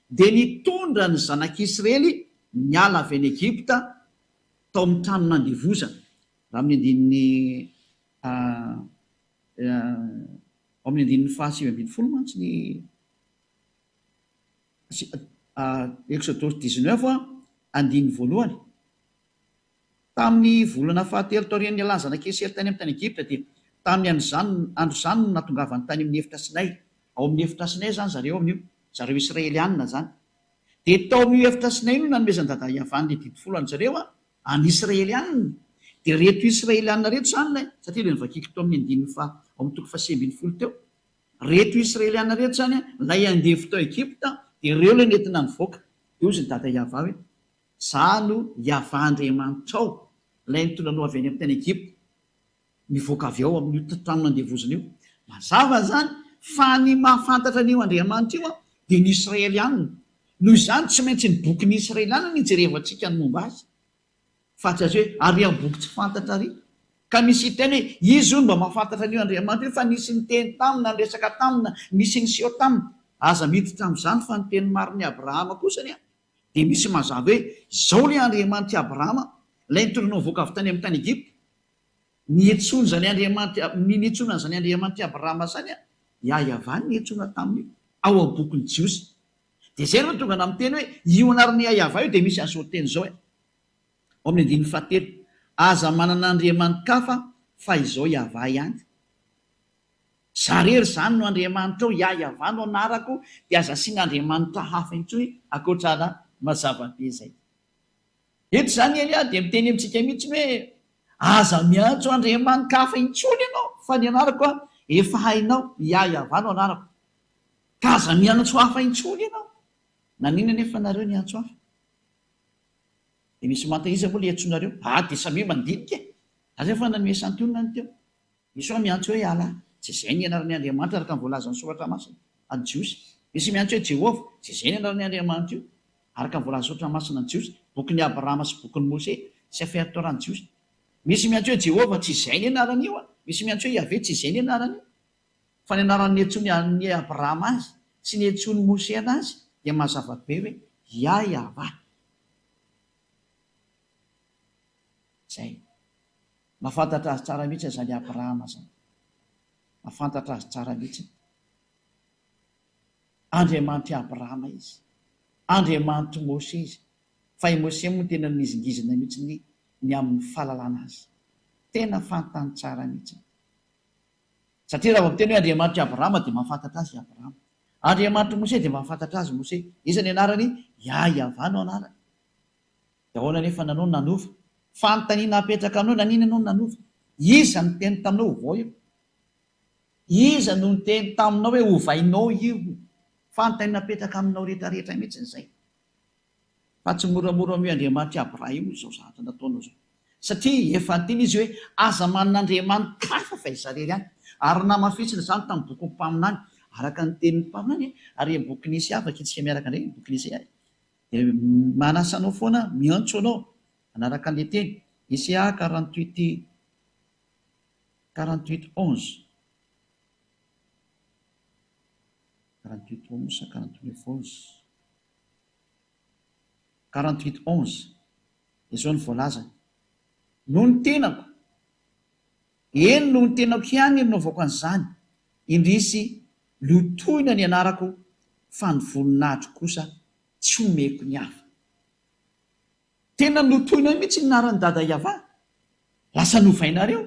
dia nitondra ny zanak'Israely niala avy any Egypta tao amin'ny trano nandevozana. Raha amin'ny andininy ao amin'ny andininy faha-19 mantsy ny Eksodosy dix-neuf andininy voalohany, Tamin'ny volana fahatelo taorian'ny nialan'ny zanak'i Israely tany amin'ny tany Egypta, dia tamin'ny andro andro izany no nahatongavany tany amin'ny efitra Sinay. Ao amin'ny efitra Sinay izany zareo amin'io, zareo Israelianina izany. Dia tao amin'io efitra Sinay io no nanomezan'i Dada Yavah ny didy folo an-dry zareo, an'ny Israelianina. Dia ireto Israelianina ireto izany ilay, satria ilay novakiako teo amin'ny andininy faha, ao amin'ny toko faha-19 teo. Ireto Israelianina ireto izany, ilay andevo tao Egypta, dia ireo ilay nentina nivoaka. Dia hozy ny Dada Yavah hoe, Izaho no Yavah Andriamanitrao, ilay nitondra anao avy any amin'ny tany Egypta. Mivoaka avy ao amin'io trano nandevozina io. Mazava izany fa ny mahafantatra an'io Andriamanitra io dia ny Israelianina. Noho izany tsy maintsy ny bokin'ny Israelianina no ijerevantsika ny momba azy. Fa tsy azo hoe ary amin'ny boky tsy fantatra ary. Ka misy hiteny hoe izy hono mba mahafantatra an'io Andriamanitra io fa nisy niteny taminy na niresaka taminy na nisy niseho taminy. Aza miditra amin'izany fa ny teny marin'i Abrahama kosa anie dia misy mazava hoe izao ilay Andriamanitr'i Abrahama, ilay nitondra anao nivoaka avy tany amin'ny tany Egypta. Niantsoana izany Andriamanitra, ny niantsoana an'izany Andriamanitr'i Abrahama izany, Yahyavan no niantsoana tamin'io, ao amin'ny bokin'ny Jiosy. Dia izay no tonga na miteny hoe, io anaran'i Yahyavan io dia misy an'izao teny izao e, ao amin'ny andininy fahatelo, Aza manana andriamani-kafa fa izao Yahvah ihany. Izaho irery izany no Andriamanitrao, Yahyavan no anarako, dia aza asiana andriamanitra hafa intsony ankoatra anà. Mazava be izay. Eto izany Elia dia miteny amintsika mihitsy hoe, Aza miantso andriamani-kafa intsony ianao, fa ny anarako efa hainao, Yahyavan no anarako. Ka aza miantso hafa intsony ianao. Naninona anefa nareo niantso hafa? Dia misy manta iza moa ilay iantsoanareo? Ah, dia samia mandinika e! Za zay efa nanome santionany teo. Misy hoa miantso hoe Allah, tsy izay ny anaran'ny Andriamanitra araka ny voalazan'ny Soratra Masina, an'ny Jiosy. Misy miantso hoe Jehovah, tsy izay ny anaran'ny Andriamanitra io, araka ny voalazan'ny Soratra Masina an'ny Jiosy. Bokin'i Abrahama sy bokin'i Mose, Sefer Torah ny Jiosy. Misy miantso hoe Jehovah, tsy izay ny anaran'io an! Misy miantso hoe Yaveh, tsy izay ny anaran'io. Fa ny anaran'ny niantsoan'i an'i Abrahama azy sy niantsoan'i Mose anazy dia mazava be hoe Yah-Yavah. Izay. Mahafantatra azy tsara mihitsy izany Abrahama izany. Mahafantatra azy tsara mihitsy. Andriamanitr'i Abrahama izy. Andriamanitr'i Mose izy. Fa i Mose moa tena nihizingizina mihitsy ny ny amin'ny fahalalana azy. Tena fantany tsara mihitsy. Satria raha vao miteny hoe Andriamanitr'i Abrahama dia mahafantatra azy i Abrahama. Andriamanitr'i Mose dia mahafantatra azy Mose. Iza ny anarany? Yah-Yavah no anarany. Dia ahoana anefa nanao no nanova? Fanontaniana apetraka aminao, naninona ianao no nanova? Iza no niteny taminao ovao io? Iza no niteny taminao hoe ovainao io? Fanontaniana apetraka aminao rehetrarehetra mihitsy izay. Fa tsy moramora amin'io Andriamanitr'i Abraham io izao zavatra nataonao izao. Satria efa niteny izy hoe aza manana andriamani-kafa fa izaho irery ihany. Ary namafisina izany tamin'ny bokin'ny mpaminany, araka ny tenin'ny mpaminany, ary ny bokin'i Isaia, vakintsika miaraka indray ny bokin'i Isaia. Dia manasa anao foana aho, miantso anao hanaraka an'ilay teny. Isaia 48, 48 11. 48 11 sa 49 11? 48 11. Dia izao no voalazany, Noho ny tenako, eny noho ny tenako ihany no nanaovako an'izany, indrisy lotoina ny anarako fa ny voninahitro kosa tsy omeko ny hafa. Tena notoinao mihitsy ny anaran'i Dada Yavah. Lasa novainareo.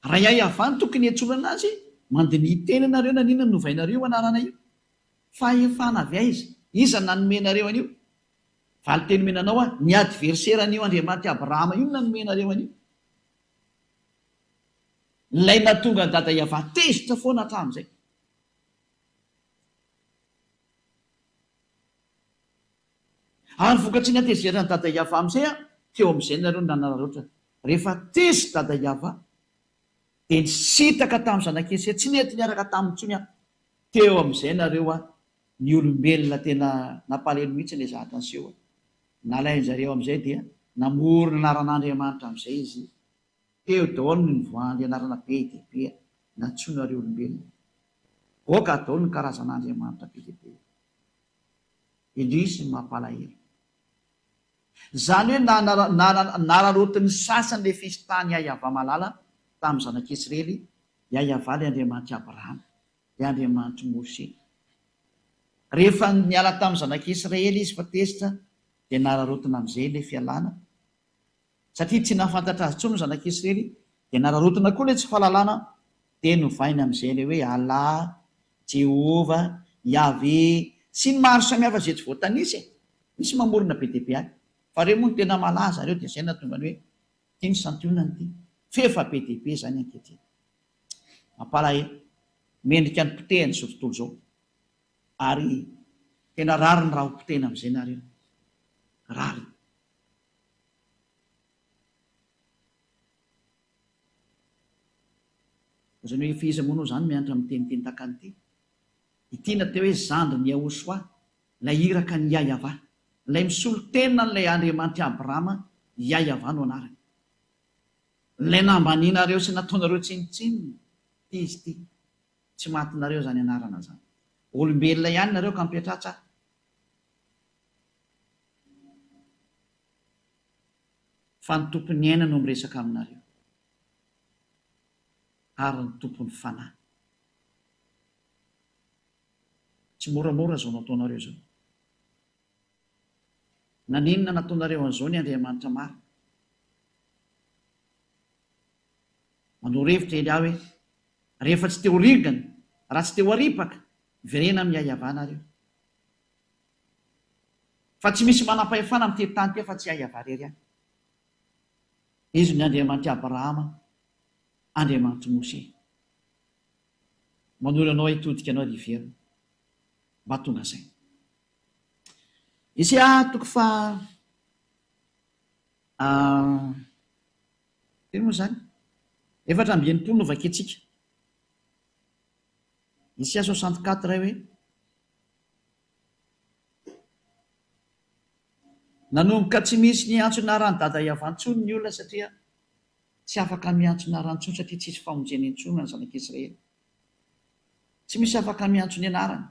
Raha Yavah no tokony hiantsoana anazy, mandiniha tena nareo naninona no novainareo io anarana io. Fahefana avy aiza? Iza nanome nareo an'io? Valinteny omena anao aho, ny adversaire an'io Andriamanitr'i Abrahama io no nanome anareo an'io. Ilay nahatonga an'i Dada Yavah tezitra foana hatramin'izay. Ary vokatry ny hatezeran'i Dada Yavah amin'izay an, teo amin'izay nareo no nanararaotra. Rehefa tezitra Dada Yavah, dia nisintaka tamin'ny zanak'i Esea, tsy nety niaraka taminy intsony aho. Teo amin'izay nareo an, ny olombelona tena nampalahelo mihitsy ilay zavatra niseho an. Nalain-jareo amin'izay dia namorona anaran'Andriamanitra amin'izay izy. Teo daholo no nivoahan'ilay anarana be dia be nantsoinareo olombelona. Goaka daholo ny karazan'Andriamanitra be dia be. Indrisy ny mampalahelo. Izany hoe nararaotin'ny sasany ilay fisintahan'i Yahyahavah malala tamin'ny zanak'Israely, Yahyahavah ilay Andriamanitr'i Abrahama, ilay Andriamanitr'i Moshe. Rehefa niala tamin'ny zanak'Israely izy fa tezitra dia nararaotina amin'izay ilay fialana. Satria tsy nahafantatra azy intsony ny zanak'Israely, dia nararaotina koa ilay tsy fahalalana, dia novaina amin'izay ilay hoe Allah, Jehovah, Yahveh, sy ny maro samihafa izay tsy voatanisa e! Misy mamorona be dia be any. Fa ireo moa no tena malaza ireo dia izay no nahatonga ny hoe ity ny santionany ity. F'efa be dia be izany ankehitriny. Mampalahelo. Mendrika ny potehina izao tontolo izao. Ary tena rariny raha ho potehina amin'izay nareo. Rariny. Izany hoe efa iza moa anao izany mianatra miteniteny tahaka an'ity? Ity no atao hoe zandrin'i Yahoshuah, ilay iraka an'i Yah-Yavah, ilay misolo tena an'ilay Andriamanitr'i Abrahama, Yah-Yavah no anarany. Ilay nambanianareo sy nataonareo tsinontsinona, ity izy ity. Tsy matinareo izany anarana izany. Olombelona ihany nareo ka mipetraha tsara. Fa ny Tompon'ny aina no miresaka aminareo, ary ny Tompon'ny fanahy. Tsy moramora izao nataonareo izao. Naninona nataonareo an'izao ny Andriamanitra marina? Manoro hevitra Elia hoe, Rehefa tsy te ho ringana, raha tsy te ho aripaka, miverena amin'ny Yahweh nareo. Fa tsy misy manam-pahefana amin'ity tany ity afa-tsy Yahweh irery ihany. Izy no Andriamanitr'i Abrahama, Andriamanitr'i Moshe. Manoro anao hitodika anao ry hiverina. Mba tonga saina. Isaia toko faha firy moa izany? 64 no vakintsika. Isaia 64 hoe. Nanomboka tsy misy niantso anaran'i Dada Yavah intsony ny olona satria tsy afaka miantso anarany intsony satria tsisy famonjena intsony ho an'ny zanak'Israely. Tsy misy afaka miantso ny anarany.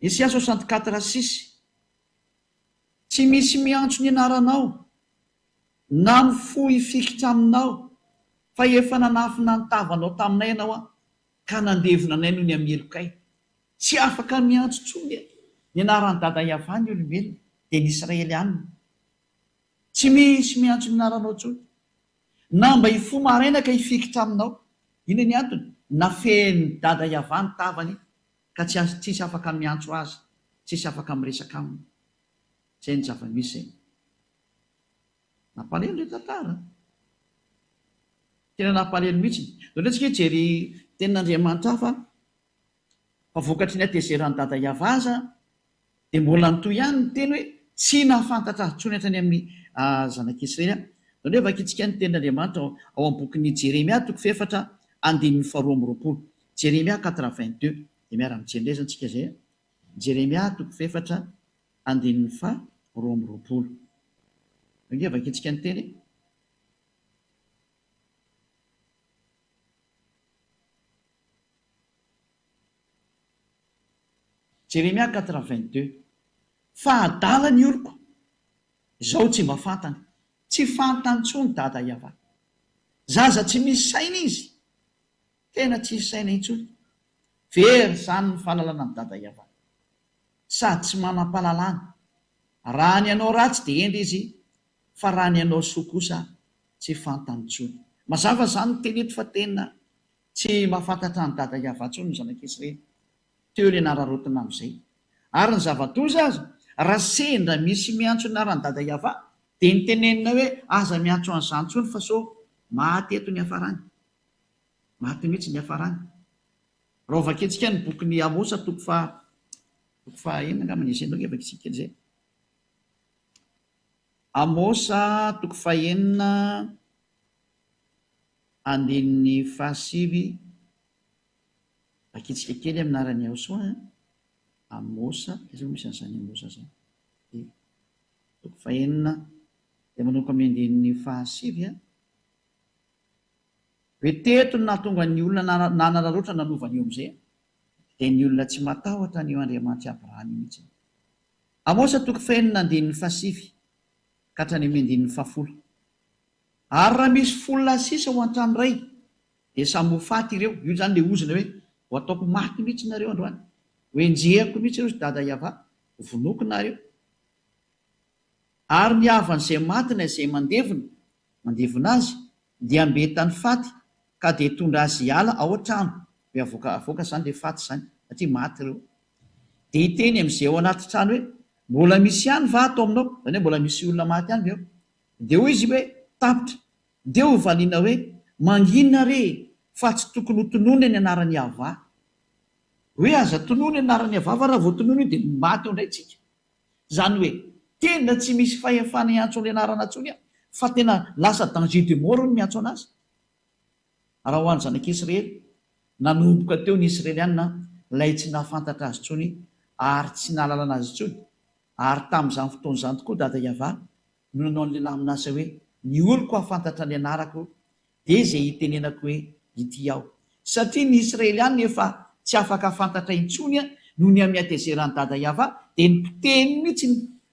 Isaia 64 6, Tsy misy miantso ny anaranao, na mifoha hifikitra aminao, fa efa nanafina ny tavanao taminay ianao, ka nandevona anay noho ny amin'ny helokay. Tsy afaka miantso intsony ny anaran'i Dada Yavah ny olombelona, dia ny Israelianina. Tsy misy miantso ny anaranao intsony. Na mba hifoha maraina ka hifikitra aminao. Inona ny antony? Nafehin'i Dada Yavah ny tavany ka tsy tsisy afaka miantso azy, tsisy afaka miresaka aminy. Izay ny zava-misy e. Nampalahelo ilay tantara an! Tena nampalahelo mihitsy. Ndao indray tsika hijery tenin'Andriamanitra hafa fa vokatry ny hatezeran'i Dada Yavah aza dia mbola nitohy ihany ny teny hoe tsy nahafantatra azy intsony hatrany amin'ny zanak'Israely aho. Ndao indray vakintsika ny tenin'Andriamanitra ao amin'ny bokin'i Jeremia toko fahefatra andininy faharoa amby 20. Jeremia 4 22. Dia miara-mijery indray izany tsika izay. Jeremia toko fahefatra andininy faha 22. Ange vakintsika ny teny e. Jeremia 4 22. Fa adala ny oloko, izao tsy mba fantany. Tsy fantany intsony Dada Yavah. Zaza tsy misy saina izy. Tena tsisy saina intsony. Very izany ny fahalalana an'i Dada Yavah. Sady tsy manam-pahalalana. Raha ny hanao ratsy dia hendry izy, fa raha ny hanao soa kosa tsy fantany intsony. Mazava izany ny teny eto fa tena tsy mahafantatra an'i Dada Yavah intsony ny zanak'Israely. Teo ilay nararaotina amin'izay. Ary ny zava-doza aza, raha sendra misy miantso ny anaran'i Dada Yavah, dia ny tenenina hoe aza miantso an'izany intsony fa sao maty eto ny hiafarany. Maty mihitsy ny hiafarany. Raha ho vakintsika ny bokin'i Amosa toko faha toko faha enina angamba ny izay ndao nge vakintsika kely izay. Amosa toko fahenina andininy fahasivy vakintsika kely amin'ny anaran'i Yahosoa an. Amosa, aiza moa misy an'izany Amosa izany? Toko fahenina dia manomboka amin'ny andininy fahasivy an. Hoe teto no nahatonga ny olona nanararaotra nanova an'io amin'izay, dia ny olona tsy matahotra an'io Andriamanitr'i Abrahama io mihitsy. Amosa toko fahenina andininy fahasivy ka hatrany amin'ny andininy fahafolo. Ary raha misy folo lahy sisa ao an-trano iray, dia samy ho faty ireo. Io izany ilay ozona hoe, ho ataoko maty mihitsy nareo androany. Ho enjehiko mihitsy ireo ry Dada Yavah. Ho vonoiko nareo. Ary ny havan'izay maty na izay mandevina, mandevona azy, dia ambeta ny faty ka dia hitondra azy hiala ao an-trano, hoe avoaka, avoaka izany ilay faty izany, satria maty ireo. Dia hiteny amin'izay ao anaty trano hoe, Mbola misy ihany va ato aminao? Izany hoe mbola misy olona maty ihany ve ao? Dia hoy izy hoe, Tapitra. Dia hovaliana hoe, Mangina re, fa tsy tokony hotononina ny anaran'i Yavah. Hoe aza tononina ny anaran'i Yavah fa raha vao tononina io dia maty eo indray tsika. Izany hoe tena tsy misy fahefana hiantso an'ilay anarana intsony aho fa tena lasa danger de mort ny miantso an'azy. Raha ho an'ny zanak'Israely, nanomboka teo ny Israeliana ilay tsy nahafantatra azy intsony ary tsy nahalalana azy intsony, ary tamin'izany fotoana izany tokoa Dada Yavah no nanao an'ilay lamin'asa hoe ny oloko hahafantatra ny anarako dia izay hitenenako hoe ity aho. Satria ny Israeliana efa tsy afaka fantatra intsony noho ny amin'ny hatezeran'i Dada Yavah, dia nipotehiny mihitsy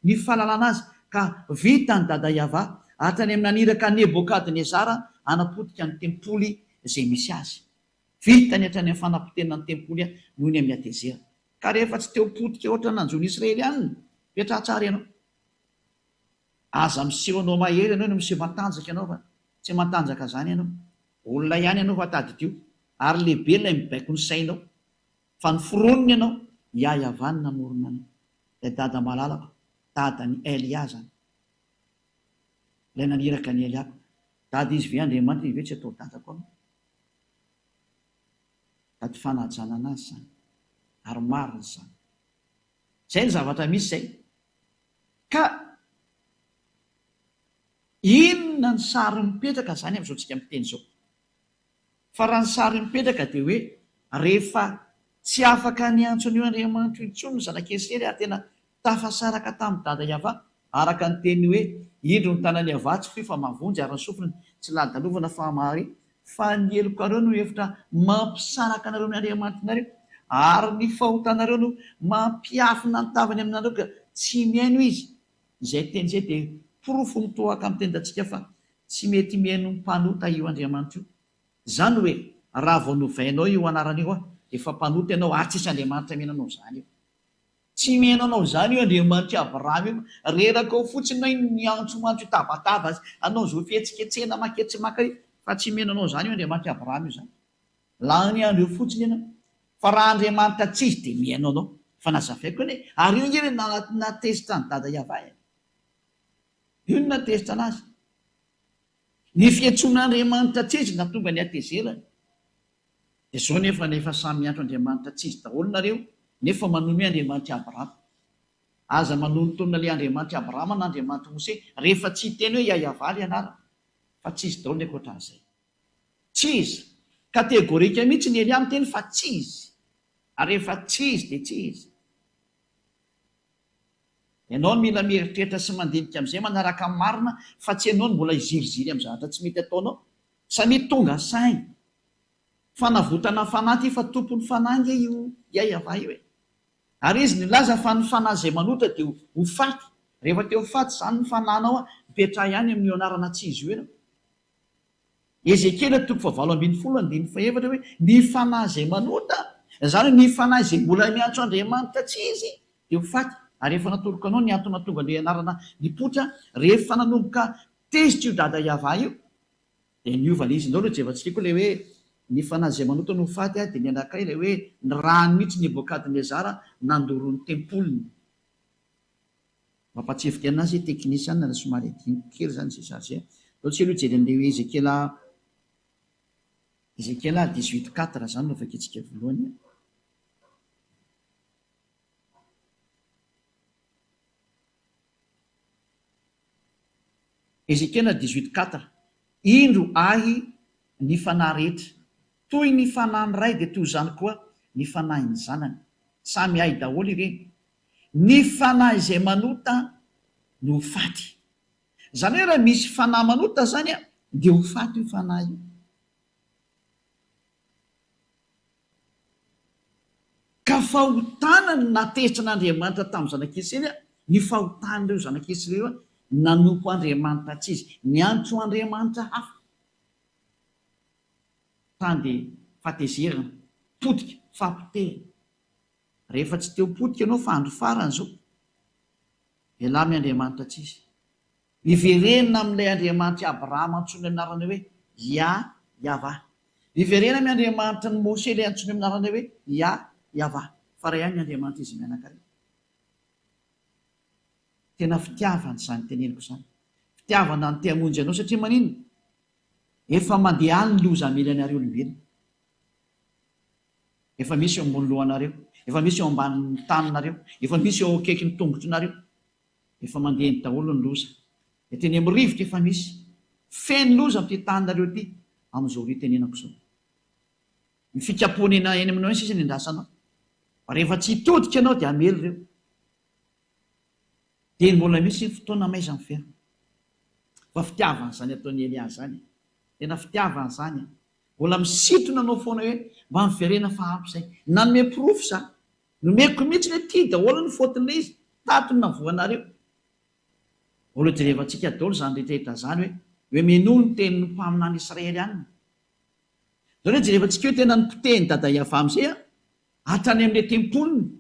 ny fahalalana azy, ka vitan'i Dada Yavah hatrany amin'ny naniraka an'i Nebokadnezara hanapotika ny tempoly izay misy azy. Vitany hatrany amin'ny fanapotehana ny tempoly noho ny amin'ny hatezerana. Ka rehefa tsy te ho potika ohatran'ny nanjo ny Israeliana, mipetraha tsara ianao. Aza miseho anao mahery ianao no miseho matanjaka ianao fa tsy matanjaka zany ianao. Olona ihany ianao fa tadidio ary lehibe ilay mibaiko ny sainao fa noforoniny ianao, Yah Yavah no namorona anao. Ilay dada malalako, dadan'i Elia zany. Ilay naniraka an'i Elia ko. Dada izy ve Andriamanitra izy ve tsy atao dada koa? Sady fanajana anazy zany. Ary marina izany. Zay ny zavatra misy zay. Ka inona ny sary mipetraka izany amin'izao tsika miteny izao? Fa raha ny sary mipetraka dia hoe rehefa tsy afaka niantso an'io Andriamanitra io intsony ny zanak'Israely ary tena. Tafasaraka tamin'i Dada Yavah, araka ny teniny hoe, Indro ny tanan'i Yavah tsy fohy fa mahavonjy, ary ny sofiny tsy lalodalovana fa mahare, fa ny helokareo no efitra mampisaraka anareo amin'ny Andriamanitrareo, ary ny fahotanareo no mampiafina ny tavany aminareo ka tsy mihaino Izy. Izay teny izay dia porofo mitohaka amin'ny tendantsika fa tsy mety mihaino ny mpanota io Andriamanitra io. Izany hoe raha vao novainao io anarana io dia efa mpanota ianao ary tsisy Andriamanitra mihaino anao izany eo. Tsy mihaino anao izany io Andriamanitr'i Abrahama io fa reraka ao fotsiny na iny miantsoantso hitabataba hanao izao fihetsiketsehana maketsy maka io fa tsy mihaino anao izany io Andriamanitr'i Abrahama io izany. Lany andro eo fotsiny ianao. Fa raha Andriamanitra tsy izy dia mihaino anao. Efa nazavaiko anie. Ary io ange no nahatezitra an'i Dada Yavah e. Io no nahatezitra anazy. Ny fiantsoan'Andriamanitra tsy izy nahatonga ny hatezerany. Dia izao nefa efa samy miantso Andriamanitra tsy izy daholo nareo nefa manome Andriamanitr'i Abrahama. Aza manonontonona ilay Andriamanitr'i Abrahama na Andriamanitr'i Mose rehefa tsy hiteny hoe Yayavah ilay anarana. Fa tsy izy daholo ny ankoatran'izay. Tsy izy. Kategorika mihitsy ny Elia miteny fa tsy izy. Ary rehefa tsy izy dia tsy izy. Ianao no mila mieritreritra sy mandinika amin'izay manaraka ny marina fa tsy ianao no mbola hiziriziry amin'ny zavatra tsy mety ataonao. Samia tonga saina. Fanavotana fanahy ity fa tompon'ny fanahy ange io Yayavah io e. Ary izy nilaza fa ny fanahy izay manota dia ho faty. Rehefa te ho faty izany ny fanahinao, mipetraha ihany amin'io anarana tsy izy io ianao. Ezekiela toko fahavalo ambinifolo andininy fahefatra hoe, Ny fanahy izay manota, izany hoe ny fanahy izay mbola miantso Andriamanitra tsy izy, dia ho faty. Ary efa natoroko anao ny antony nahatonga ilay anarana nipoitra, rehefa nanomboka tezitra io dada Yavah io, dia niova ilay izy. Ndao aloha jevantsika koa ilay hoe, Ny fanahy izay manota no ho faty, dia ny anankiray ilay hoe, Ny rany mihitsy Nebokadnezara nandoro ny tempoliny. Mampatsiahy anazy hoe teknisiana ilay somary adinoko kely izany izay sary izay. Ndao tsika aloha hijery an'ilay hoe Ezekiela Ezekiela 18 4 izany no vakintsika voalohany. Ezekiela 18 4 Indro ahy ny fanahy rehetra, toy ny fanahin'ny Ray dia toy izany koa ny fanahin'ny Zanany. Samy ahy daholo ireny. Ny fanahy izay manota no ho faty. Izany hoe raha misy fanahy manota izany dia ho faty io fanahy io. Ka fahotana no nahatezitran'Andriamanitra tamin'ny zanak'Israely, ny fahotan'ireo zanak'Israely ireo nanompo andriamanitra tsy izy, niantso andriamanitra hafa. Tany dia fahatezerana, potika, fahapotehana. Rehefa tsy te ho potika ianao fa andro farany izao, ialahy amin'ny Andriamanitra tsy izy. Miverena amin'ilay Andriamanitr'i Abrahama antsoiny amin'ny anarana hoe Yah Yavah. Miverena amin'ny Andriamanitry ny Mose ilay antsoiny amin'ny anarana hoe Yah Yavah. Fa iray ihany ny Andriamanitra izy mianakavy. Tena fitiavana izany teneniko izany. Fitiavana ny te hamonjy anao satria maninona? Efa mandeha any ny loza hamely anareo olombelona. Efa misy eo ambony lohanareo, efa misy eo ambanin'ny taninareo, efa misy eo akaikin'ny tongotrinareo. Efa mandeha eny daholo ny loza. Eto eny amin'ny rivotra efa misy. Feno loza amin'ity taninareo ity amin'izao ora itenenako izao. Ny fikapohana eny eny aminao eny sisa no endrasanao. Fa rehefa tsy hitodika ianao dia hamely ireo. Dia mbola misy ny fotoana amaiza miverina. Fa fitiavana izany ataon'i Elia izany e. Tena fitiavana izany e. Mbola misintona anao foana hoe mba miverena fa ampy izay. Nanome porofo za. Nomeko mihitsy hoe ty daholo ny faute-n'ilay izy. Tato no navoanareo. Mbola hojerevantsika daholo izany rehetra rehetra izany hoe hoe minoa ny tenin'ny mpaminany Israely any. Izany hoe jerevantsika hoe tena nopotehin'i Dada Yavah amin'izay an, hatrany amin'ilay tempoliny.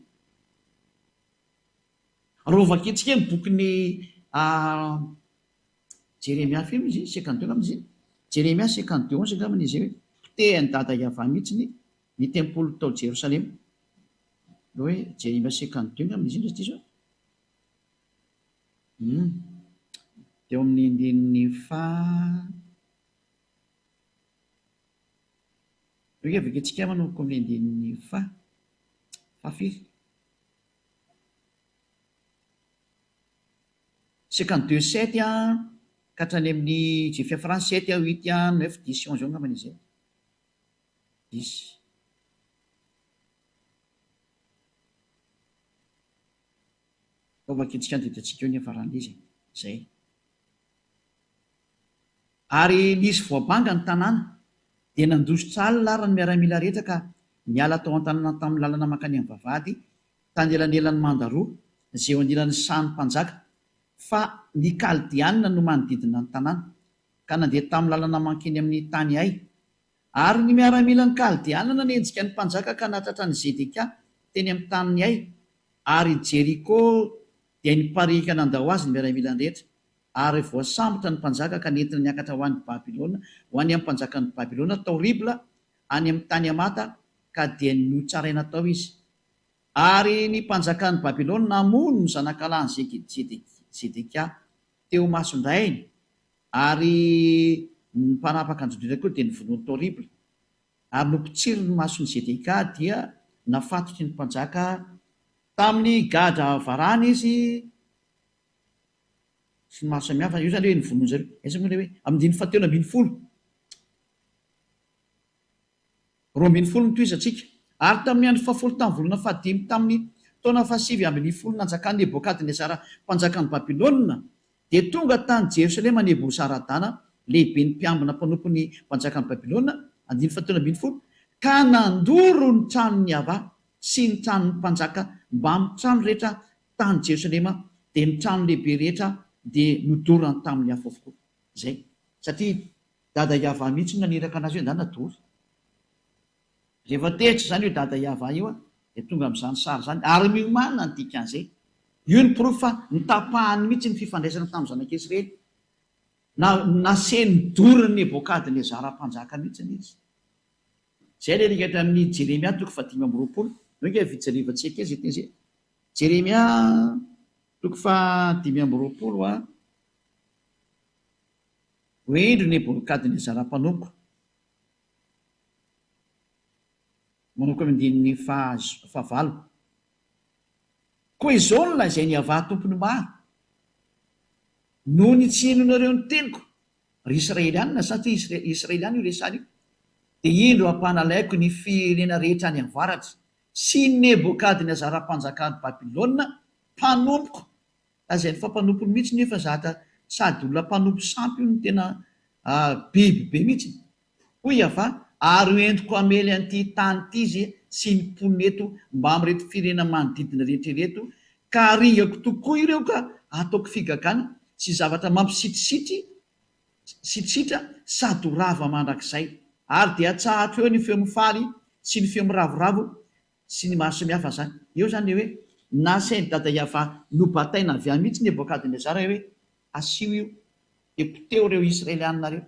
Raha hovakintsika ny bokin'i Jeremia firy moa izy iny? 52 angamba izy iny? Jeremia 52 onze angamba izy iny hoe potehin'i Dada Yavah mihitsy ny ny tempoly tao Jerosalema. Ilay hoe Jeremia 52 angamba izy iny raha tsy diso aho. Hum. Teo amin'ny andininy faha Io vakintsika manomboka amin'ny andininy faha fahafiry? 52 sept ka hatrany amin'ny izay fiafarany sept, huit, neuf, dix, onze eo angambany izay. Dix. Atao vakintsika ny didintsika eo ny hiafaran'ilay izy e. Izay. Ary nisy voabanga ny tanàna, dia nandositra alina ary ny miaramila rehetra ka niala tao an-tanàna tamin'ny lalana mankany amin'ny vavahady tany elanelan'ny manda roa, izay eo anilan'ny sahan'ny mpanjaka, fa ny Kaldeana no manodidina ny tanàna, ka nandeha tamin'ny lalana mankeny amin'ny tany Hay. Ary ny miaramilan'ny Kaldeana nanenjika ny mpanjaka ka nahatratra an'i Zedekia teny amin'ny tanin'i Hay, ary i Jeriko dia nipariaka nandao azy ny miaramilany rehetra, ary voasambotra ny mpanjaka ka nentina niakatra ho any Babylona, ho any amin'ny mpanjakan'i Babylona tao Ribla, any amin'ny tany Hamata, ka dia notsaraina tao izy. Ary ny mpanjakan'i Babylona namono ny zanakalahin'i Zedekia teo imason-drainy, ary ny mpanapaka an'i Joda koa dia novonoiny tao Ribla. Ary nopotsiriny ny mason'i Zedekia, dia nafatotry ny mpanjaka tamin'ny gadra varahina izy, sy ny maro samihafa. Io izany hoe novonoin-dry zareo. Aiza moa ilay hoe amin'ny andininy fahatelo ambinifolo? 12 no tohizantsika. Ary tamin'ny andro fahafolo tamin'ny volana fahadimy tamin'ny taona fahasivy ambinifolo nanjakan'i Nebokadnezara mpanjakan'i Babylona, dia tonga tany Jerosalema Nebozaradana, lehiben'ny mpiambina mpanompon'ny mpanjakan'i Babylona, andininy fahatelo ambinifolo, ka nandoro ny tranon'i Yavah sy ny tranon'ny mpanjaka mbamin'ny trano rehetra tany Jerosalema, dia ny trano lehibe rehetra dia nodorany tamin'ny afo avokoa. Izay. Satria Dada Yavah mihitsy no naniraka anazy hoe ndana dory. Rehefa tezitra izany io Dada Yavah io dia tonga amin'izany sary izany ary miomàna ny dikan'izay. Io ny porofo fa notapahany mihitsy ny fifandraisana tamin'ny zanak'Israely. Na nasehiny dorin'i Nebokadnezara mpanjaka mihitsy izy. Izay ilay rikatra amin'ny Jeremia toko faha-25. Eo ange fijerevantsika kely izay teny izay. Jeremia toko faha-25 a. Hoe indro Nebokadnezara mpanompoko, manomboka amin'ny andininy fahavalo. Koa izao no lazain'i Yavah Tompon'ny maro, Noho ny tsy henoinareo ny teniko, ry Israelianina, satria Israeliana io resahana io, dia indro hampanalaiko ny firenena rehetra any avaratra, sy Nebokadnezara mpanjakan'i Babylona, mpanompoko, Lazainy fa mpanompony mihitsy nefa zatra sady olona mpanompo sampy io no tena biby be mihitsy. Hoy Yavah, ary ho entiko hamely an'ity tany ity izy sy ny mponina eto mbamin'ireto firenena manodidina rehetra ireto, ka haringako tokoa ireo ka hataoko figagana sy zavatra mampisitrisitry sitrisitra sady ho rava mandrakizay. Ary dia hatsahatro eo ny feo mifaly sy ny feo miravoravo sy ny maro samihafa zany. Eo zany le hoe nasain'i Dada Yavah nobataina avy any mihitsy Nebokadnezara hoe asio io dia poteho ireo Israelianina ireo.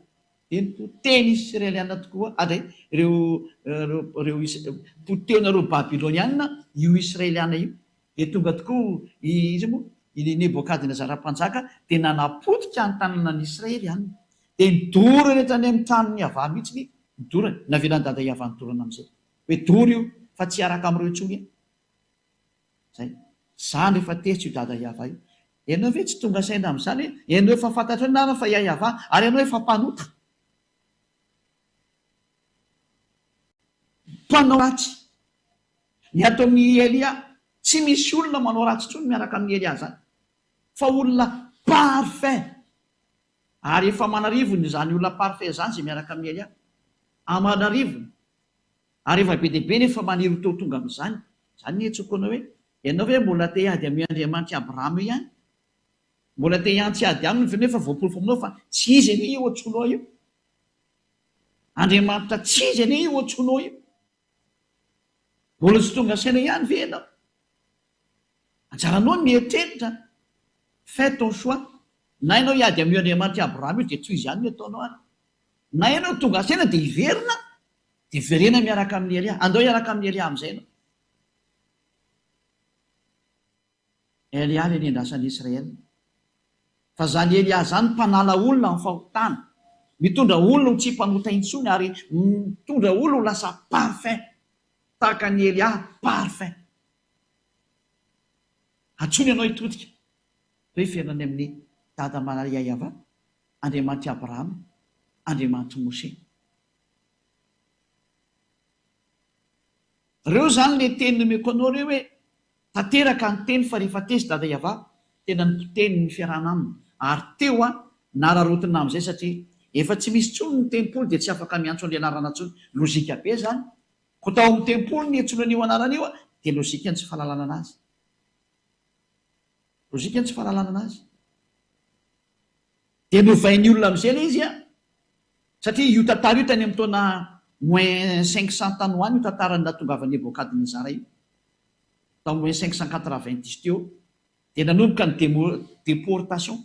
Dia nipotehiny Israelianina tokoa ary ireo ireo potehinareo Babylonianina io Israelianina io. Dia tonga tokoa i iza moa i Nebokadnezara mpanjaka dia nanapotika ny tanànan'i Israelianina. Dia nidorany hatrany amin'ny tranon'i Yavah mihitsy nidorany. Navelan'i Dada Yavah nidorana amin'izay. Hoe dory io fa tsy hiaraka amin'ireo intsony e! Zay. Zany rehefa tezitra io dada Yavah io. Ianao ve tsy tonga saina amin'izany hoe ianao efa fantatrao ny anarany fa i Yavah ary ianao efa mpanota. Mpanao ratsy. Ny ato amin'i Elia, tsy misy olona manao ratsy intsony miaraka amin'i Elia zany. Fa olona parfait. Ary efa aman'arivony izany olona parfait izany izay miaraka amin'i Elia. Aman'arivony. Ary efa be dia be nefa maniry ho te ho tonga amin'izany. Izany no iantsoako anao hoe, ianao ve mbola te hiady amin'io Andriamanitr'i Abrahama io ihany? Mbola te hiantsy hiady aminy ve nefa voaporofo aminao fa tsy izy anie io antsoinao io? Andriamanitra tsy izy anie io antsoinao io? Mbola tsy tonga saina ihany ve ianao? Anjaranao ny mieritreritra. Fais ton choix. Na ianao hiady amin'io Andriamanitr'i Abrahama io dia tohizo ihany ny ataonao ary. Na ianao tonga saina dia hiverina, dia verena miaraka amin'i Elia. Andao hiaraka amin'i Elia amin'izay ianao. Elia ilay nendrasan'i Israel. Fa izany Elia izany mpanala olona amin'ny fahotana, mitondra olona ho tsy mpanota intsony ary mitondra olona ho lasa parfait, tahaka an'i Elia parfait. Antsoiny ianao hitodika, hoe hiverina any amin'i Dada Maria Yavah, Andriamanitr'i Abrahama, Andriamanitr'i Moshe. Reo zany le teny nomeko anao reo hoe tanteraka ny teny fa rehefa tezitra Dada Yavah. Tena nipotehiny ny fiarahana aminy. Ary teo a, nararaotina amin'izay satria efa tsy misy intsony ny tempoly dia tsy afaka miantso an'ilay anarana intsony. Lojika be izany. Koa tao amin'ny tempoly niantsoana an'io anarana io dia lojika ny tsy fahalalana anazy. Lojika ny tsy fahalalana anazy. Dia novain'ny olona amin'izay ilay izy an! Satria io tantara io tany amin'ny taona moins 500 tany ho any io tantaran'ny nahatongavan'i Nebokadnezara io. Tao moins 590 teo. Dia nanomboka ny déportation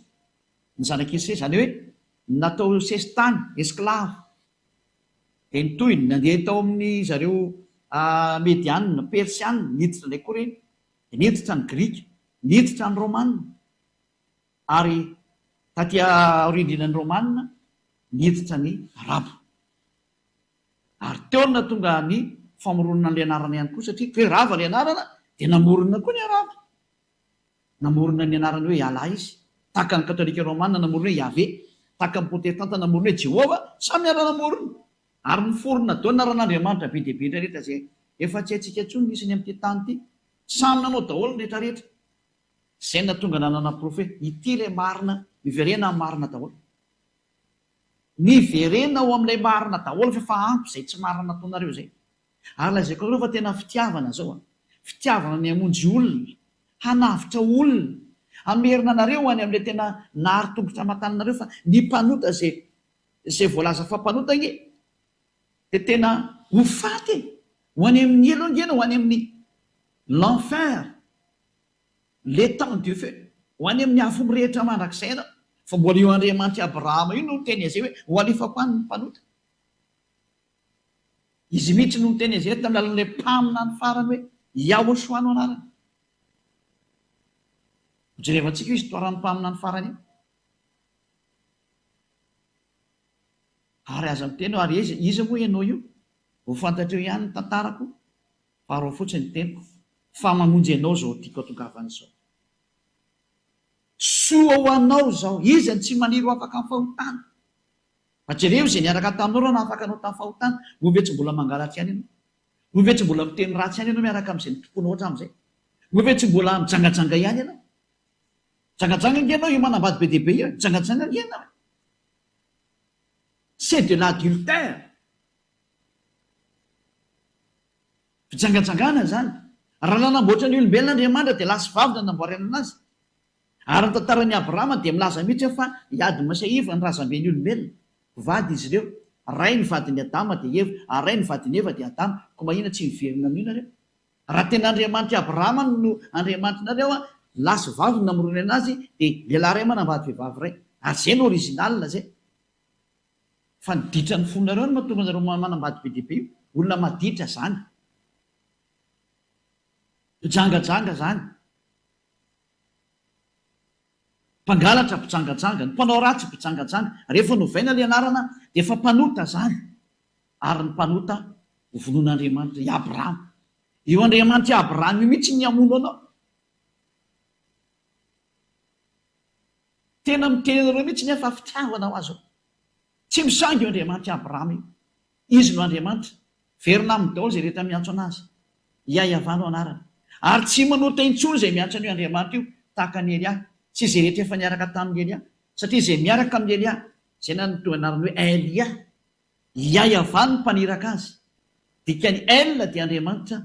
ny zanak'i Israely, izany hoe natao sesitany, esclave. Dia nitohy, nandeha tao amin'ny zareo Mediana, Persiana, niditra indray koa ireny. Dia niditra ny Grika, niditra ny Romana. Ary taty aoriandrinan'ny Romana, niditra ny Arabo. Ary teo no nahatonga ny famoronana an'ilay anarana ihany koa, satria hoe rava ilay anarana, dia namorona koa ny Arabo. Namorona ny anarany hoe Allah izy. Tahaka ny Katolika Romana namorona hoe Yahvé. Tahaka ny Protestanta namorona hoe Jehovah. Samy niara-namorona. Ary niforona daholo ny anaran'Andriamanitra be dia be rehetra izay efa tsy haintsika intsony ny isany amin'ity tany ity. Samy nanao daholo ny rehetra rehetra. Izay no nahatonga nanana porofo hoe ity ilay marina, miverena amin'ny marina daholo. Miverena ao amin'ilay marina daholo fa efa ampy izay tsy marina nataonareo izay. Ary lazaiko anareo fa tena fitiavana izao an! Fitiavana ny hamonjy olona, hanavotra olona, hamerina anareo any amin'ilay tena nahary tongotra aman-tananareo fa ny mpanota izay izay voalaza fa mpanota ange dia tena ho faty e! Ho any amin'ny helo ange ianao, ho any amin'ny l'enfer, l'étang du feu, ho any amin'ny afo mirehitra mandrakizay ianao. Fa mbola io Andriamanitr'i Abrahama io no niteny an'izay hoe ho alefako any ny mpanota. Izy mihitsy no niteny azy ireto tamin'ny alalan'ilay mpaminany farany hoe Yahoshua no anarany. Hojerevantsika io histoiran'ny mpaminany farany io. Ary aza miteny hoe ary iza, iza moa ianao io? Ho fantatreo ihany ny tantarako fa arao fotsiny ny teniko fa mamonjy anao izao tiako atongavana izao. Soa ho anao izao. Iza no tsy maniry ho afaka amin'ny fahotana? Fa jereo izay niaraka taminao raha nahafaka anao tamin'ny fahotana, moa ve tsy mbola mangalatra ihany ianao? Moa ve tsy mbola miteny ratsy ihany ianao miaraka amin'izay nitompoanao hatramin'izay? Moa ve tsy mbola mijangajanga ihany ianao? Mijangajanga ange ianao io manambady be dia be io e! Mijangajanga ange ianao e! C'est de l'adultère! Fijangajangana izany. Raha nanamboatra ny olombelona Andriamanitra dia lahy sy vavy no nanamboarany anazy. Ary ny tantaran'i Abrahama dia milaza mihitsy fa i Adama sy Eva no razamben'ny olombelona. Mpivady izy ireo. Ray ny vadin'i Adama dia Eva, ary ray ny vadin'i Eva dia Adama. Koa mahina tsy miverina amin'io nareo? Raha tena Andriamanitr'i Abrahama no Andriamanitrinareo, lahy sy vavy no namoronany anazy, dia lehilahy iray manambady vehivavy iray. Ary izay no original izay. Fa ny ditran'ny fonareo no mahatonga anareo manambady be dia be io. Olona maditra izany. Mpijangajanga izany. Mpangalatra mpijangajanga, ny mpanao ratsy mpijangajanga, rehefa novaina ilay anarana dia efa mpanota izany, ary ny mpanota ho vonoin'Andriamanitra, i Abrahama. Io Andriamanitr'i Abrahama io mihitsy ny hamono anao. Tena miteny anareo mihitsy ny aho fa fitiavana ho azy io. Tsy misangy io Andriamanitr'i Abrahama io. Izy no Andriamanitra. Verina aminy daholo izay rehetra miantso an'Azy. Iaiavah no anarany. Ary tsy manota intsony izay miantso an'io Andriamanitra io, tahaka an'i Elia, sy izay rehetra efa niaraka tamin'i Elia. Satria izay miaraka amin'i Elia, izay nanome anarana hoe Elia, Iaiavah no mpaniraka azy. Dikan'ny El dia Andriamanitra,